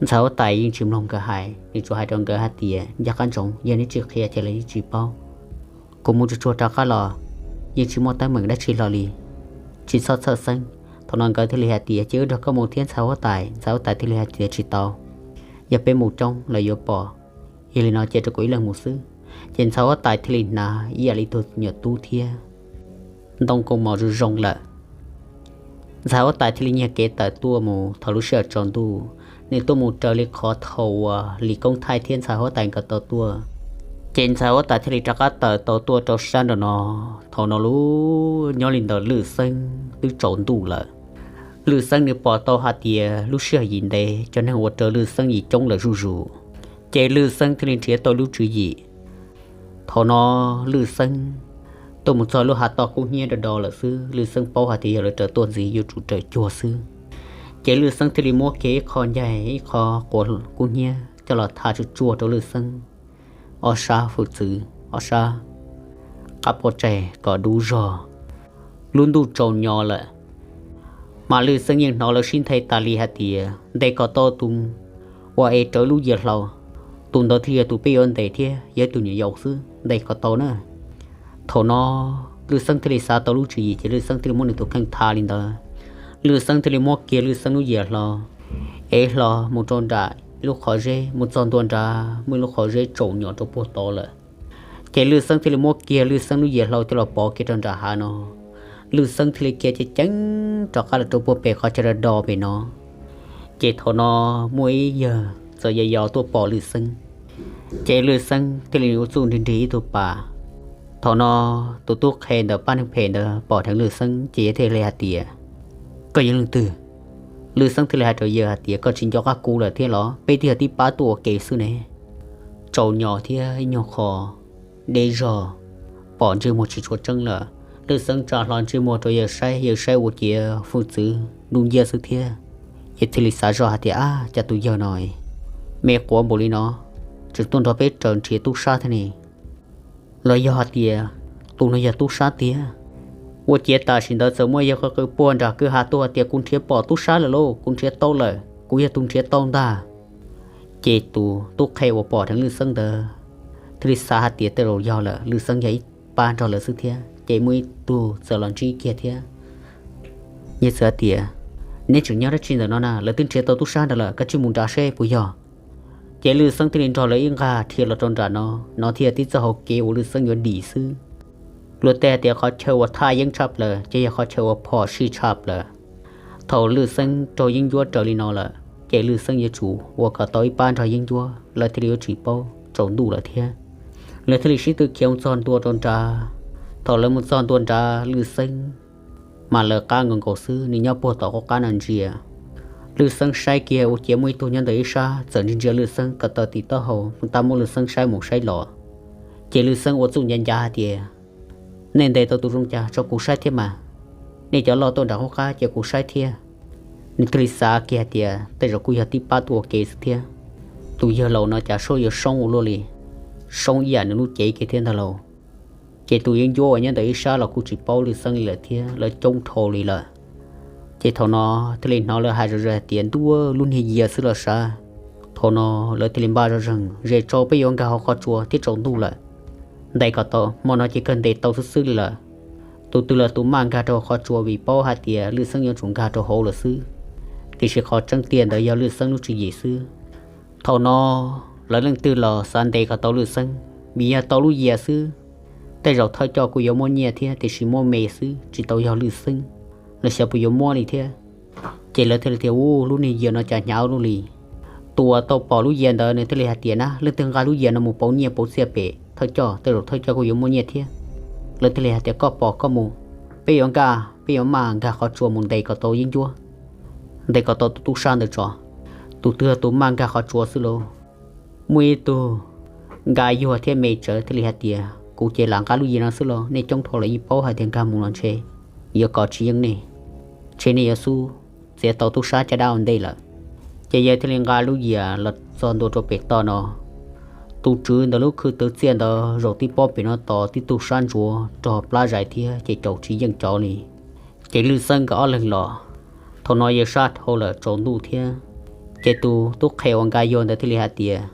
Ntxhais huab tais yeej tsis mloog nkawd hais, nws tsuas hais rau nkawd hais tias, ncaj qab ntsoov, yog neb tsis qhia ces lawv yeej tsis paub. Kuv mus tsuag tsuag rov qab los, yeej tsis muaj teeb meem dab tsi hlo li, tsis txhob txhawj xeeb. Thaum no nkawd thiaj li hais tias, ces wb nrog koj mus thiab ntxhais huab tais. Ntxhais huab tais thiaj li hais tias, tsis tau, yog peb mus coob lawv yuav pom. Yog li no cia rau kuv ib leeg mus xwb. Ces ntxhais huab tais thiaj li hnav ib yam li tug nyuam tub thiab ntoo kaus mom zoo zoo lawm. Ntxhais huab tais thiaj li nyiag kev tawm tuaj mus thaum lub sij hawm tsaus ntuj. Nws tuaj mus raws li qhov thaum uas Lis Koob Thaij thiab ntxhais huab tais nkawd tau tuaj. Ces ntxhais huab tais thiaj li rov qab tawm tau tuaj rau sab nraum no. Thaum no lub nyob li ntawm Lwj Xeeb twb tsaus ntuj lawm. Lwj Xeeb nws pom tau hais tias lub sij hawm yim ntev cov neeg uas raws Lwj Xeeb yim coob lawm zuj zus, ces Lwj Xeeb thiaj li nrhiav tau lub tswv yim. Thaum no Lwj Xeeb tuaj mus txog lub hav toj kub hnyiab do do lawm xwb, Lwj Xeeb paub hais tias yog lawv raws tuaj ntxiv yuav tsum raws cuag xwb. Ces Lwj Xeeb thiaj li muab kiag ib qho ncaig ib qho quav kub hnyiab coj los tha tsuj tsuaj rau Lwj Xeeb ob sab hwj txwv, ob sab qab pob tsaig kom dub zog. Lub ntuj tsaus nyo lawm, mas Lwj Xeeb yeej hnov lawv sib nthe tas li hais tias ntes kom tau tus uas ev rawv lub yias hlau, tus ntawd thiaj yog tus peb yuav ntes thiab yog tus nyuam yaus xwb, ntes kom tau na. Thaum no Lwj Xeeb thiaj li xav tau lub tswv yim ces Lwj Xeeb thiaj li muab nws tus kheej tha li ntawd. Lwj Xeeb thiaj li muab kiag Lwj Xeeb lub yias hlau, ev hlo mus rau nram lub qhov zeb, mus txog ntua nrad muaj ib lub qhov zeb tsaus nyo rau puag tod lawm. Ces Lwj Xeeb thiaj li muab kiag Lwj Xeeb lub yias hlau coj los pov kiag rau nram hav no. Lwj Xeeb thiaj li khiav ceev ceev rov qab los rau puag pem qhov chaw do do pem no. Ces thaum no muaj ib yawg txawm yos yos tuaj pom Lwj Xeeb, ces Lwj Xeeb thiaj li ua txuj nrig nrig ib tug pas. Thaum no tus tub qhe ntawm pab neeg phem ntawd pom dheev Lwj Xeeb ces yawg thiaj li hais tias, Koj yog leej twg? Lwj Xeeb thiaj li hais rau yawg hais tias, Koj tsis nco qab kuv lawm thiab los? Peb twb yog tib pab tuaj ua ke xwb ne. Tsaus nyo thiab ib nyuag qho deb zog, pom ntsej muag tsis tshua tseeb lawm. Lwj Xeeb tsa hlo ntsej muag rau yawg saib, yawg saib ua ciav hwj txwv ntuj nciab xwb thiab. Yawg thiaj li xav zoj hais tias, Ab, cas tus yawg no me quav npaum li no, tseem tuaj nrog peb raws nrhiav tub sab thiab ne? Los yog hais tias tus no yog tub sab tiag? Ua ciav tam sim ntawd txawm muaj yawg qw qw puag nram kwj ha tuaj hais tias, Kuv nrhiav pom tub sab lawm lauj, kuv nrhiav tau lawm, kuv yog tus nrhiav tau ntag. Ces tus tub qhe uas pom dheev Lwj Xeeb ntawd thiaj li xav hais tias tej zaum yog lawm, Lwj Xeeb yog ib pab nrog lawv xwb thiab. Ces muaj ib tug txawm los ntsib kiag thiab, yawg txawm hais tias, Neb tseem nyob dab tsi ntawm no na? Lawv twb nrhiav tau tub sab nrad lawm, koj cia li mus nrad seb puas yog. Ces Lwj Xeeb thiaj li nrog lawv ib nqag dhia los rau nram no. No thiaj yog tib txoj hauv kev uas Lwj Xeeb yuav dim xwb. Luag tej hais tias qhov chaw uas thaj yeeb tshaj plaws ces yog qhov chaw uas phom sij tshaj plaws. Thaum Lwj Xeeb raug yeeb ncuab raws li no lawm ces Lwj Xeeb yuav tsum ua kom tau ib pab nrog yeeb ncuab, lawv thiaj li yuav tsis paub, tsaus ntuj lawm thiab. Lawv thiaj li sib tw khiav mus txog ntua rau nrad. Thaum lawv mus txog ntua nrad Lwj Xeeb mas lawv qab nkaus nkaus xwb, nws nyob puag tom qub qab no ntsia. Lwj Xeeb saib kiag ua ciav muaj ib tug nyob ntawm ib sab txawm ntsia ntsia Lwj Xeeb kom tawm tim taub hau, tab muab Lwj Xeeb saib mus saib los. Ces Lwj Xeeb ua txuj ncav ncav hais tias, Nej ntes tau tus zoo cas tso kuv saib thiab mas. Nej cov loj tuaj nram qub qab ces kuv saib thiab. Nws thiaj li xav kiag hais tias tej zaum kuj yog tib pab tuaj ua ke xwb thiab. Tus yawg laus no cas soob yuav soob ua luaj li, soob ib yam nws lub cev kiag thiab ntag lauj. Ces tus yeeb ncuab uas nyob ntawm ib sab los kuj tsis paub Lwj Xeeb li lawm thiab, lawv coob dhau li lawm. Ces thaum no thiaj li hnov lawv hais zom zaws hais tias, Ntuj, lub niag yias xwb los sav. Thaum no lawv thiaj li npaj zoj zeeg, Zes tso peb yuav nkag hauv qhov tsua thiab, tsaus ntuj lawm. Ntes kom tau, hmo no ces kawg ntes tau xwb xwb li lawm. Tus twg los tus maj nkag rau hauv qhov tsua vim paub hais tias Lwj Xeeb yuav tsum nkag rau hauv lawm xwb. Tiam sis qhov tseeb tiag ntawd yog Lwj Xeeb lub tswv yim xwb. Thaum no lawv leej twg los xav ntes kom tau Lwj Xeeb, vim yog tau lub yias xwb. Tej zaum thawj coj kuj yuav muab nyiaj thiab, tiam sis muab me xwb tsis tau yog Lwj Xeeb, los xyov puas yuav muab li thiab. Ces lawv thiaj li tias, Ub, lub niag yias no cas hnyav ua luaj li. Tus uas tau pom lub yias ntawd nws thiaj li hais tias, Na, leej twg nqa lub yias no mus pauv nyiaj pauv txiaj pem thawj coj, tej zaum thawj coj kuj yuav muab nyiaj thiab. Lawv thiaj li hais tias, Koj pom koj mus, peb yuav nkaj, peb yuav maj nkag qhov tsua mus ntes kom tau yeeb ncuab, ntes kom tau tus tub sab ntawd tso. Tus twg tus maj nkag qhov tsua xwb lauj, muaj ib tug nka yuag thiab me tsawv thiaj li hais tias, Kuv ces lam nqa lub yias no xwb los, nej coob dhau lawm yeej paub hais tias nkag mus los ntshe yuav kov tsis yeej nej, ntshe nej yuav xub txiav tau tub sab caj dab ua ntej lawm. Ces yawg thiaj li nqa lub yias los txog ntua rau pem toj no. Tus tswv ntawm lub khw twv txiaj ntawd zaum tib pob pem no tos tib tug sab ntsuav rog plab zais thiab ces caum tsis yeej cov li. Ces Lwj Xeeb nkawd ob leeg los, thaum no yawg sab dhau lawm tsaus ntuj thiab. Ces tus tub qhe uas nka yuag ntawd thiaj li hais tias,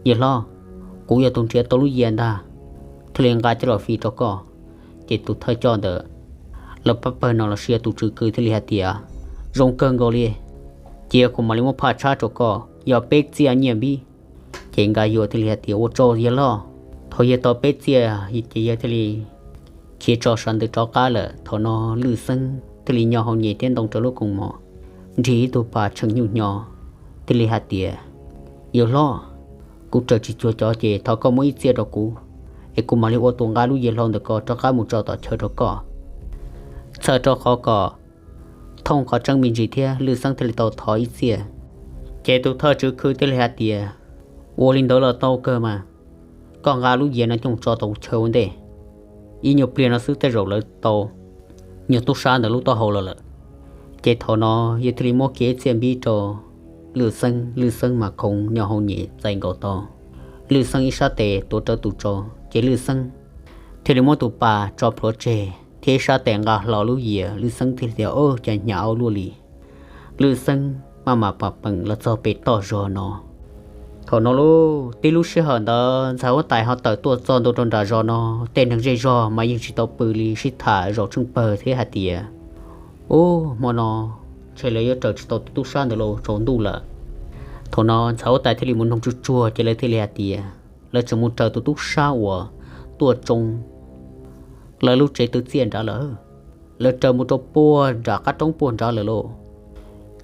Yawg hlob, kuv yog tus nrhiav tau lub yias ntag, thiaj li nqa coj los fij rau koj. Ces tus thawj coj ntawd, lawv pab pawg no los sis yog tus tswv kws thiaj li hais tias, Zoo kawg nkaus li, cia kuv mam li muab phaj tshab rau koj, yog peb txiaj nyiaj npib. Ces nka yuag thiaj li hais tias, Ua tsaug yawg hlob. Thaum yawg tau peb txiaj ces yawg thiaj li khiav tso sawv ntawd rov qab lawm. Thaum no Lwj Xeeb thiaj li nyo hau nyem thiab ntoo rau lub koos mom, nrig ib tug pas tshee nyuj hnyo, thiaj li hais tias, Yawg hlob, kuv raws tsis cuag cov ces thov koj muab ib txiaj rau kuv, es kuv mam li ua tus nqa lub yias hlau ntawm ko rov qab mus tso tom chaw rau koj. Txhawm rau qhov kom thooj qhov tseeb me ntsis thiab Lwj Xeeb thiaj li tau thov ib txiaj. Ces tus thawj tswv khw thiaj li hais tias, ua li ntawd los tau kawg mas, koj nqa lub yias no coj mus tso tom chaw ua ntej, ib nyuag pliag no xwb tej zaum lawv tau nyuag tub sab ntawm lub taub hau los lawm. Ces thaum no yawg thiaj li muab kiag ib txiaj npib rau Lwj Xeeb, Lwj Xeeb mas khoov nyo hau nyem txais nkaus tau Lwj Xeeb ib sab tes tuav rawv tus tsau, ces Lwj Xeeb thiaj li muab tus pas tso plhuav tseg thiab ib sab tes nqa hlo lub yias. Lwj Xeeb thiaj li tias, o, cas hnyav ua luaj li. Lwj Xeeb maj mam pam peem los txog pem toj zog no. Thaum no lauj, tib lub sij hawm ntawd ntxhais huab tais ho tawm tuaj txog ntua rau nram zos no, tej neeg zej zog mas yeej tsis tau pw li, sib tham zaum tsheej pawg thiab hais tias, ub, hmo no ntshe lawv yuav raws tsis tau tus tub sab ntawd los tsaus ntuj lawm. Thaum no ntxhais huab tais thiaj li mus noog tsuag tsuag ces lawv thiaj li hais tias, lawv tseem mus raws tus tub sab uas tuaj tsoo lawv lub tsev twv txiaj nrad lawm. Lawv raws mus rau puag nram qab roob puag nrad lawm lauj.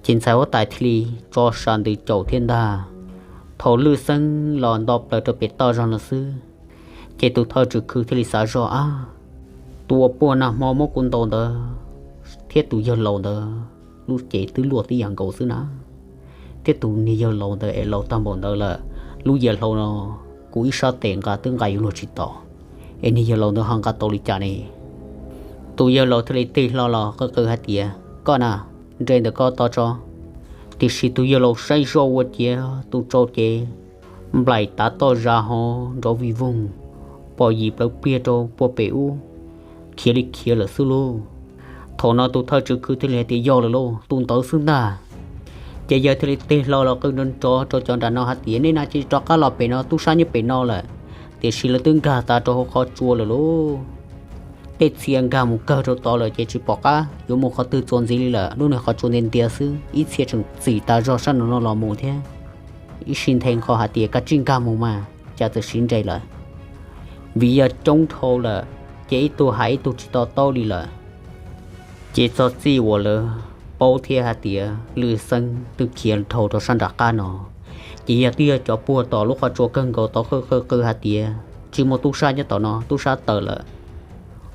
Ces ntxhais huab tais thiaj li tso sa ntws caum thiab ntag. Thaum Lwj Xeeb los nto plaws rau pem toj zog no xwb, ces tus thawj tswv khw thiaj li xav zoj, ab, tus uas puag nag hmo muab kuv ntaus ntawd thiab tus yawg laus ntawd lub cev twb luaj tib yam nkaus xwb na. Thiab tus niag yawg laus ntawd es laus tag npaum ntawd lawm, lub yias hlau no kuv ib sab tes nqa twb nqa yuav luag tsis tau, es niag yawg laus ntawd ho nqa tau li cas ne? Tus yawg laus thiaj li tig hlo los qw qw hais tias, koj na, nres ntawm ko to tso. Tiam sis tus yawg laus saib zoj ua ciav tus tsau ces nplaim tav toj zas hov nrov vij voog, pom yim plawv pliag rau puag pem ub, khiav li khiav lawm xwb lauj. Thaum no tus thawj tswv khw thiaj li hais tias, yog lawm lauj, tus ntawd xwb ntag. Ces yawg thiaj li tig hlo los qw nrov nrov rau cov nram no hais tias, nej na cia li rov qab los pem no, tub sab nyob pem no lawm, tiam sis lawv twb nkag tas rau hauv qhov tsua lawm lauj. Tej txhia nkag mus kawg rau tod lawm ces tsis pom qab yuav mus qhov twg txuas ntxiv li lawm, lub niag qhov tsua ntiav ntiav xwb, ib txhia tseem txim tas zog sab no no los mus thiab. Ib sim nthe nqho hais tias, kav tsij nkag mus mas, cas txawm siv nres lawm. Vim yog coob dhau lawm, ces ib tug hais ib tug tsis to taub li lawm. Ces txog txij uas lawv paub thiab hais tias Lwj Xeeb twb khiav dhau rau sab nram qab no, ces yog twb yog cov puag tom lub qhov tsua kawg nkaus tod qw qw qw hais tias, tsis muaj tub sab nyob tom no, tub sab tawm lawm.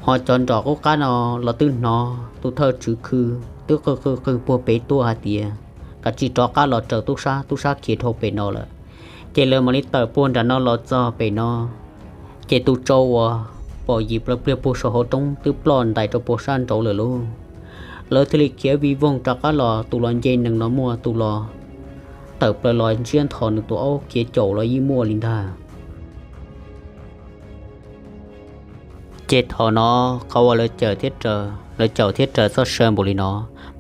Ho cov nram qub qab no los twb hnov tus thawj tswv khw twb qw qw qw puag pem tuaj hais tias, kav tsij rov qab los raws tub sab, tub sab khiav dhau pem no lawm. Ces lawv mam li tawm puag nram no los txog pem no, ces tus tsau uas pom yim plawv pliag puag saum hauv roob twb ploj ntais rau puag sab nraud lawm lauj. Lawv thiaj li khiav vij voog rov qab los, tus los nce nees los muaj, tus los tawm plaws los ntsiab nthos nws tus aub khiav caum los yeej muaj li ntag. Ces thaum no qhov uas lawv caum thiab raws, lawv caum thiab raws txoj saw npaum li no,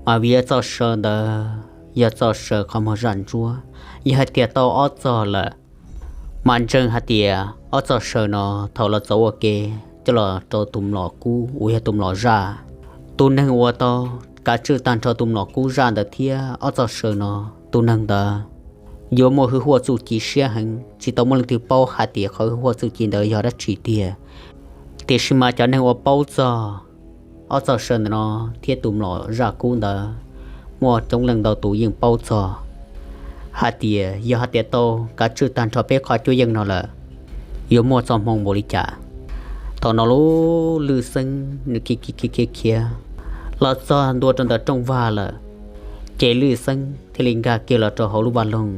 mas vim yog txoj saw ntawd yog txoj saw qhov muag zaj ntsuab, yog hais tias tau ob txog lawm, mas ntseeg hais tias ob txoj saw no thaum los txov ua ke coj los rau tus mlom kub uas yog tus mlom zaj. Tus neeg uas tau kav tswj tag nrho tus mlom kub zaj ntawd thiab ob txoj saw no, tus neeg ntawd yuav muaj hwj huam txuj ci siab heev, tsis tau muaj leej twg paub hais tias qhov hwj huam txuj ci ntawd yog dab tsi tiag. Tiam sis mas cov neeg uas paub txog ob txoj saw ntawm no thiab tus mlom zaj kub ntawd muaj coob leej ntau tus yeej paub txog hais tias yog hais tias tau kav tswj tag nrho peb qhov cuab yeej no lawm, yuav muaj txoj hmoo npaum li cas. Thaum no lub Lwj Xeeb nws khiav khiav khiav khiav los txog ntua rau ntawm rooj vag lawm, ces Lwj Xeeb thiaj li nkag kiag los rau hauv lub vaj loog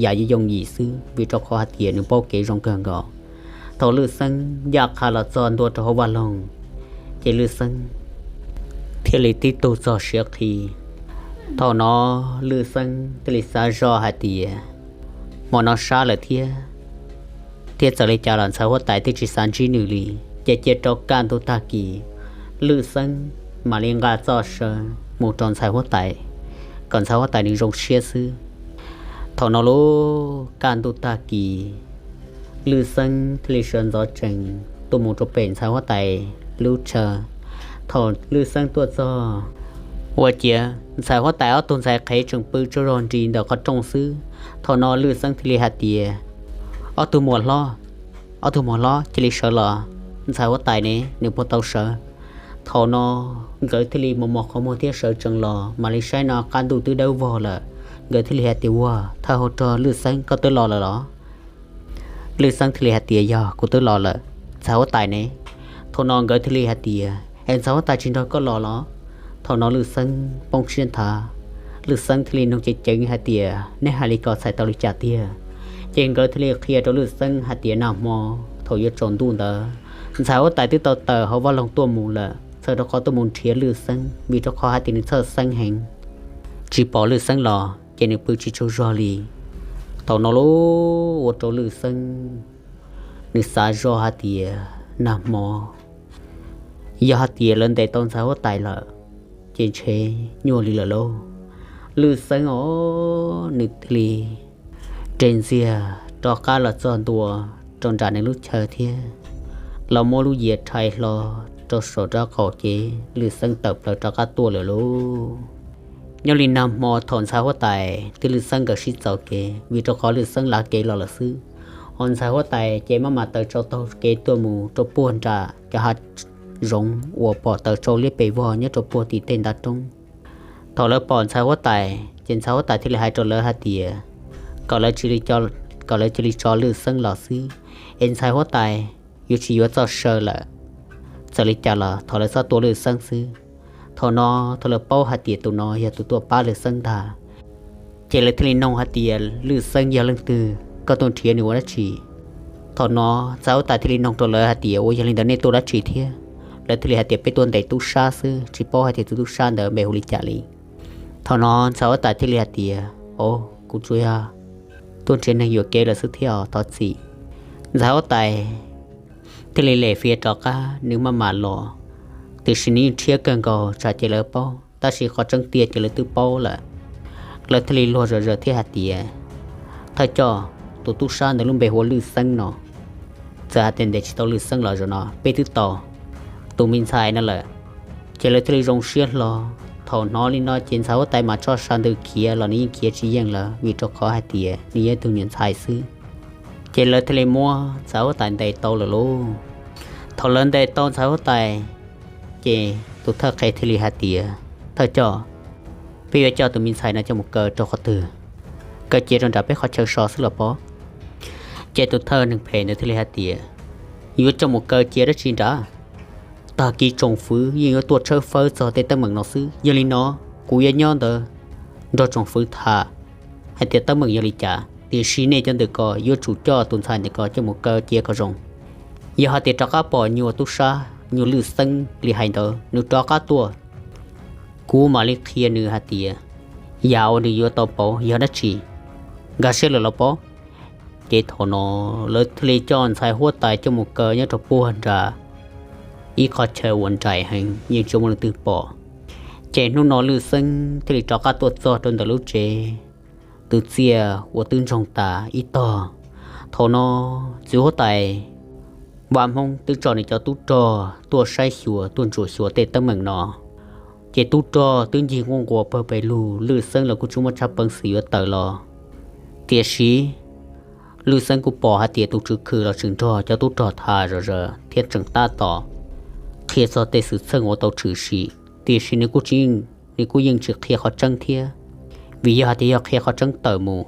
yam yooj yim xwb, vim rau qhov hais tias nws paub kev zoo kawg nkaus. Thaum Lwj Xeeb ncaj qha los txog ntua rau hauv vaj loog, ces Lwj Xeeb thiaj li tib tug txog siav qhi. Thaum no Lwj Xeeb thiaj li xav zoj hais tias, hmo no sab lawm thiab, thiab txawm li cas los ntxhais huab tais twb tsis xav ntsib nws li, ces cia rau kaj ntug tag kis, Lwj Xeeb mam li nqa txoj saw mus rau ntxhais huab tais, kom ntxhais huab tais nws zoo siab xwb. Thaum no lub kaj ntug tag kis, Lwj Xeeb thiaj li sawv ntxov tsees tuaj mus rau pem ntxhais huab tais lub chaw. Thaum Lwj Xeeb tuaj txog, ua ciav ntxhais huab tais ob tug ntxhais qhev tseem pw tsaug zog nris ntawm qhov rooj xwb. Thaum no Lwj Xeeb thiaj li hais tias, ob tug muam hlob, ob tug muam hlob cia li sawv los, ntxhais huab tais ne nws puas tau sawv? Thaum no nkawd thiaj li mos mos qhov muag thiab sawv tsees los, mam li saib no kaj ntug twb dawb vog lawm. Nkawd thiaj li hais tias, ua, thawj hauv rog Lwj Xeeb, koj twb los lawm los? Lwj Xeeb thiaj li hais tias, Yog, kuv twb los lawm, ntxhais huab tais ne? Thaum no nkawd thiaj li hais tias, Es ntxhais huab tais tsis nrog koj los los? Thaum no Lwj Xeeb poob siab nthav, Lwj Xeeb thiaj li nug ceev ceev hais tias, Nej hais li ko txhais tau li cas tiag? Ces nkawd thiaj li qhia rau Lwj Xeeb hais tias, Nag hmo thaum yuav tsaus ntuj ntawd, ntxhais huab tais twb tau tawm hauv vaj loog tuaj mus lawm, txhawm rau qhov tuaj mus nrhiav Lwj Xeeb, vim rau qhov hais tias nws txhawj Xeeb heev, tsis pom Lwj Xeeb los ces nws pw tsis tsaug zog li. Thaum no lub ua rau Lwj Xeeb nws xav zoj hais tias, Nag hmo yog hais tias lawv ntes tau ntxhais huab tais lawm, ces ntshe nyuaj li lawm lauj. Lwj Xeeb os, nws thiaj li res ntxiag rov qab los txog ntua rau nram nws lub chaw thiab los muab lub yias rhais hlo rau saum rab qaum, ces Lwj Xeeb tawm plaws rov qab tuaj lawm lauj. Nyob li nag hmo thaum ntxhais huab tais thiab Lwj Xeeb nkawd sib txaus kev, vim rau qhov Lwj Xeeb lav kev los lawm xwb, ho ntxhais huab tais ces maj mam taws tsau taug kev tuaj mus rau puag nram cov hav zoov uas pom taws tsau liab pes vog nyob rau puag tim tej ntav roob. Thaum lawv pom ntxhais huab tais ces ntxhais huab tais thiaj li hais rau lawv hais tias, kom lawv cia li tso Lwj Xeeb los xwb, es ntxhais huab tais yuav tsis yuav txoj saw lawm. Txawm li cas los thov lawv txhob tua Lwj Xeeb xwb. Thaum no, thaum lawv paub hais tias tus no yog tus tuaj pab Lwj Xeeb ntag, ces lawv thiaj li nug hais tias, Lwj Xeeb yog leej twg? Koj tuaj nrhiav nws ua dab tsi? Thaum no ntxhais huab tais thiaj li nug rau lawv hais tias, Ua yog li ntawd nej tuaj dab tsi thiab? Lawv thiaj li hais tias, Peb tuaj ntes tub sab xwb, tsis paub hais tias tus tub sab ntawd npe hu li cas li. Thaum no ntxhais huab tais thiaj li hais tias, O, kuv tsuas yog tuaj nrhiav neeg yuam kev lawm xwb thiab os, thov txim. Ntxhais huab tais thiaj li lem fiav rov qab, nws maj mam los, tiam sis nws yeej rhiab kawg nkaus, tsam ces lawv paub, tab sis qhov tseeb tiag ces lawv twb paub lawm. Lawv thiaj li luag zom zaws thiab hais tias, Thawj coj, tus tub sab ntawd lub npe hu ua Lwj Xeeb no. Txawm hais tias ntes tsis tau Lwj Xeeb los zaum no peb twb tau tus me ntxhais no lawm. Ces lawv thiaj li zoo siab hlo. Thaum hnov li no ces ntxhais huab tais mam tso saw ntws khiav los nws yeej khiav tsis yeej lawm, vim rau qhov hais tias nws yog ib tug nyuam ntxhais xwb. Ces lawv thiaj li muab ntxhais huab tais ntes tau lawm lauj. Thaum lawv ntes tau ntxhais huab tais, ces tus thawj qhev thiaj li hais tias, Thawj coj, peb yuav coj tus me ntxhais no coj mus kaw rau qhov twg? Kaw cia rau nram peb qhov chaw so xwb los pob? Ces tus thawj neeg phem ntawd thiaj li hais tias, Yuav coj mus kaw cia dab tsi nrad? Tag kis tsoom fwv yeej yuav tuaj tshawb fawb txog tej teeb meem no xwb. Yog li no, kuv yuav nyob ntawd nrog tsoom fwv tham hais tias teeb meem yog li cas, tiam sis nej cov ntawm ko yuav tsum coj tus ntxhais ntawm ko coj mus kaw cia kom zoo. Yog hais tias rov qab pom nyuag tub sab, nyuag Lwj Xeeb li hais ntawd nws rov qab tuaj, kuv mam li qhia nws hais tias yam uas nws yuav tau pauv yog dab tsi. Nkag siab lawm los pob? Ces thaum no lawv thiaj li coj ntxhais huab tais coj mus kaw nyob rau puag nram ib qhov chaw uas nraim heev yeej tsis muaj leej twg pom. Ces hnub no Lwj Xeeb thiaj li rov qab tuaj txog rau ntawm lub tsev, tus txiaj uas twb ntsoog tas ib tog. Thaum no txiv huab tais Vaj Hmoob twb tso nws cov tub rog tuaj saib xyuas tuaj ntsuam xyuas tej teeb meem no. Ces tub rog twb ncig nquj nquas pawg pes lug, Lwj Xeeb los kuj tsis muaj tsab peev xwm yuav tawm los. Tiam sis Lwj Xeeb kuj pom hais tias tus tswv khw los tseem nrog cov tub rog tham zom zaws thiab tseem tab tom qhia txog tej xwm txheej uas tau tshwm sim, tiam sis nws kuj tsis, nws kuj yeej tsis qhia qhov tseeb thiab, vim yog hais tias yog qhia qhov tseeb tawm mus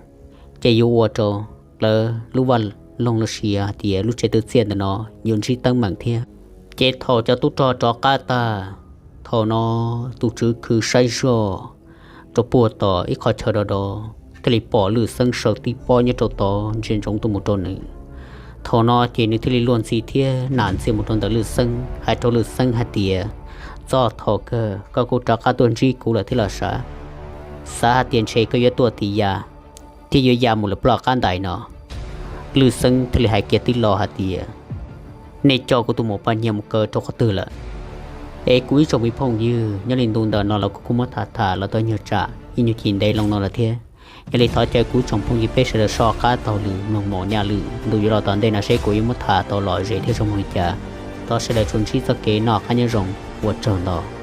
ces yuav ua rau lawv lub vaj loog los sis hais tias lub tsev tus txiaj ntawm no yuav ntsib teeb meem thiab. Ces thaum cov tub rog rov qab tag, thaum no tus tswv khw saib zoj rau puag tom ib qhov chaw do do, thiaj li pom Lwj Xeeb sawv tib pob nyob rau tod ntsia ntsoov tuaj mus rau nws. Thaum no ces nws thiaj li luag ntxhi thiab nam ntxias mus rau ntawm Lwj Xeeb, hais rau Lwj Xeeb hais tias, Txoj thaum kawg koj kuj rov qab tuaj ntsib kuv lawm thiab los sav? Xav hais tias ntshe koj yuav tuaj tim ya thiab yuav ya mus lawm ploj qab ntais no. Lwj Xeeb thiaj li hais kiag tib lo hais tias, Nej coj kuv tus muam Paj Nyiag mus kaw rau qhov twg lawm? Es kuv ib tsoom me phooj ywg, nyob li ntu ntawm no los kuv kuj muab tham tham los tau nyuag tsam ib nyuag chim ntev loo no lawm thiab. Yog li thov caw kuv tsoom phooj ywg peb sawv daws soj qab taug lwm mloog mus nyaj lwm ntu yuav los tom ntej no seb kuv yuav muab tham tau lom zem thiab zoo mloog li cas. Thov sawv daws tsuas ntsib txoj kev noj qab nyob zoo, ua tsaug ntau.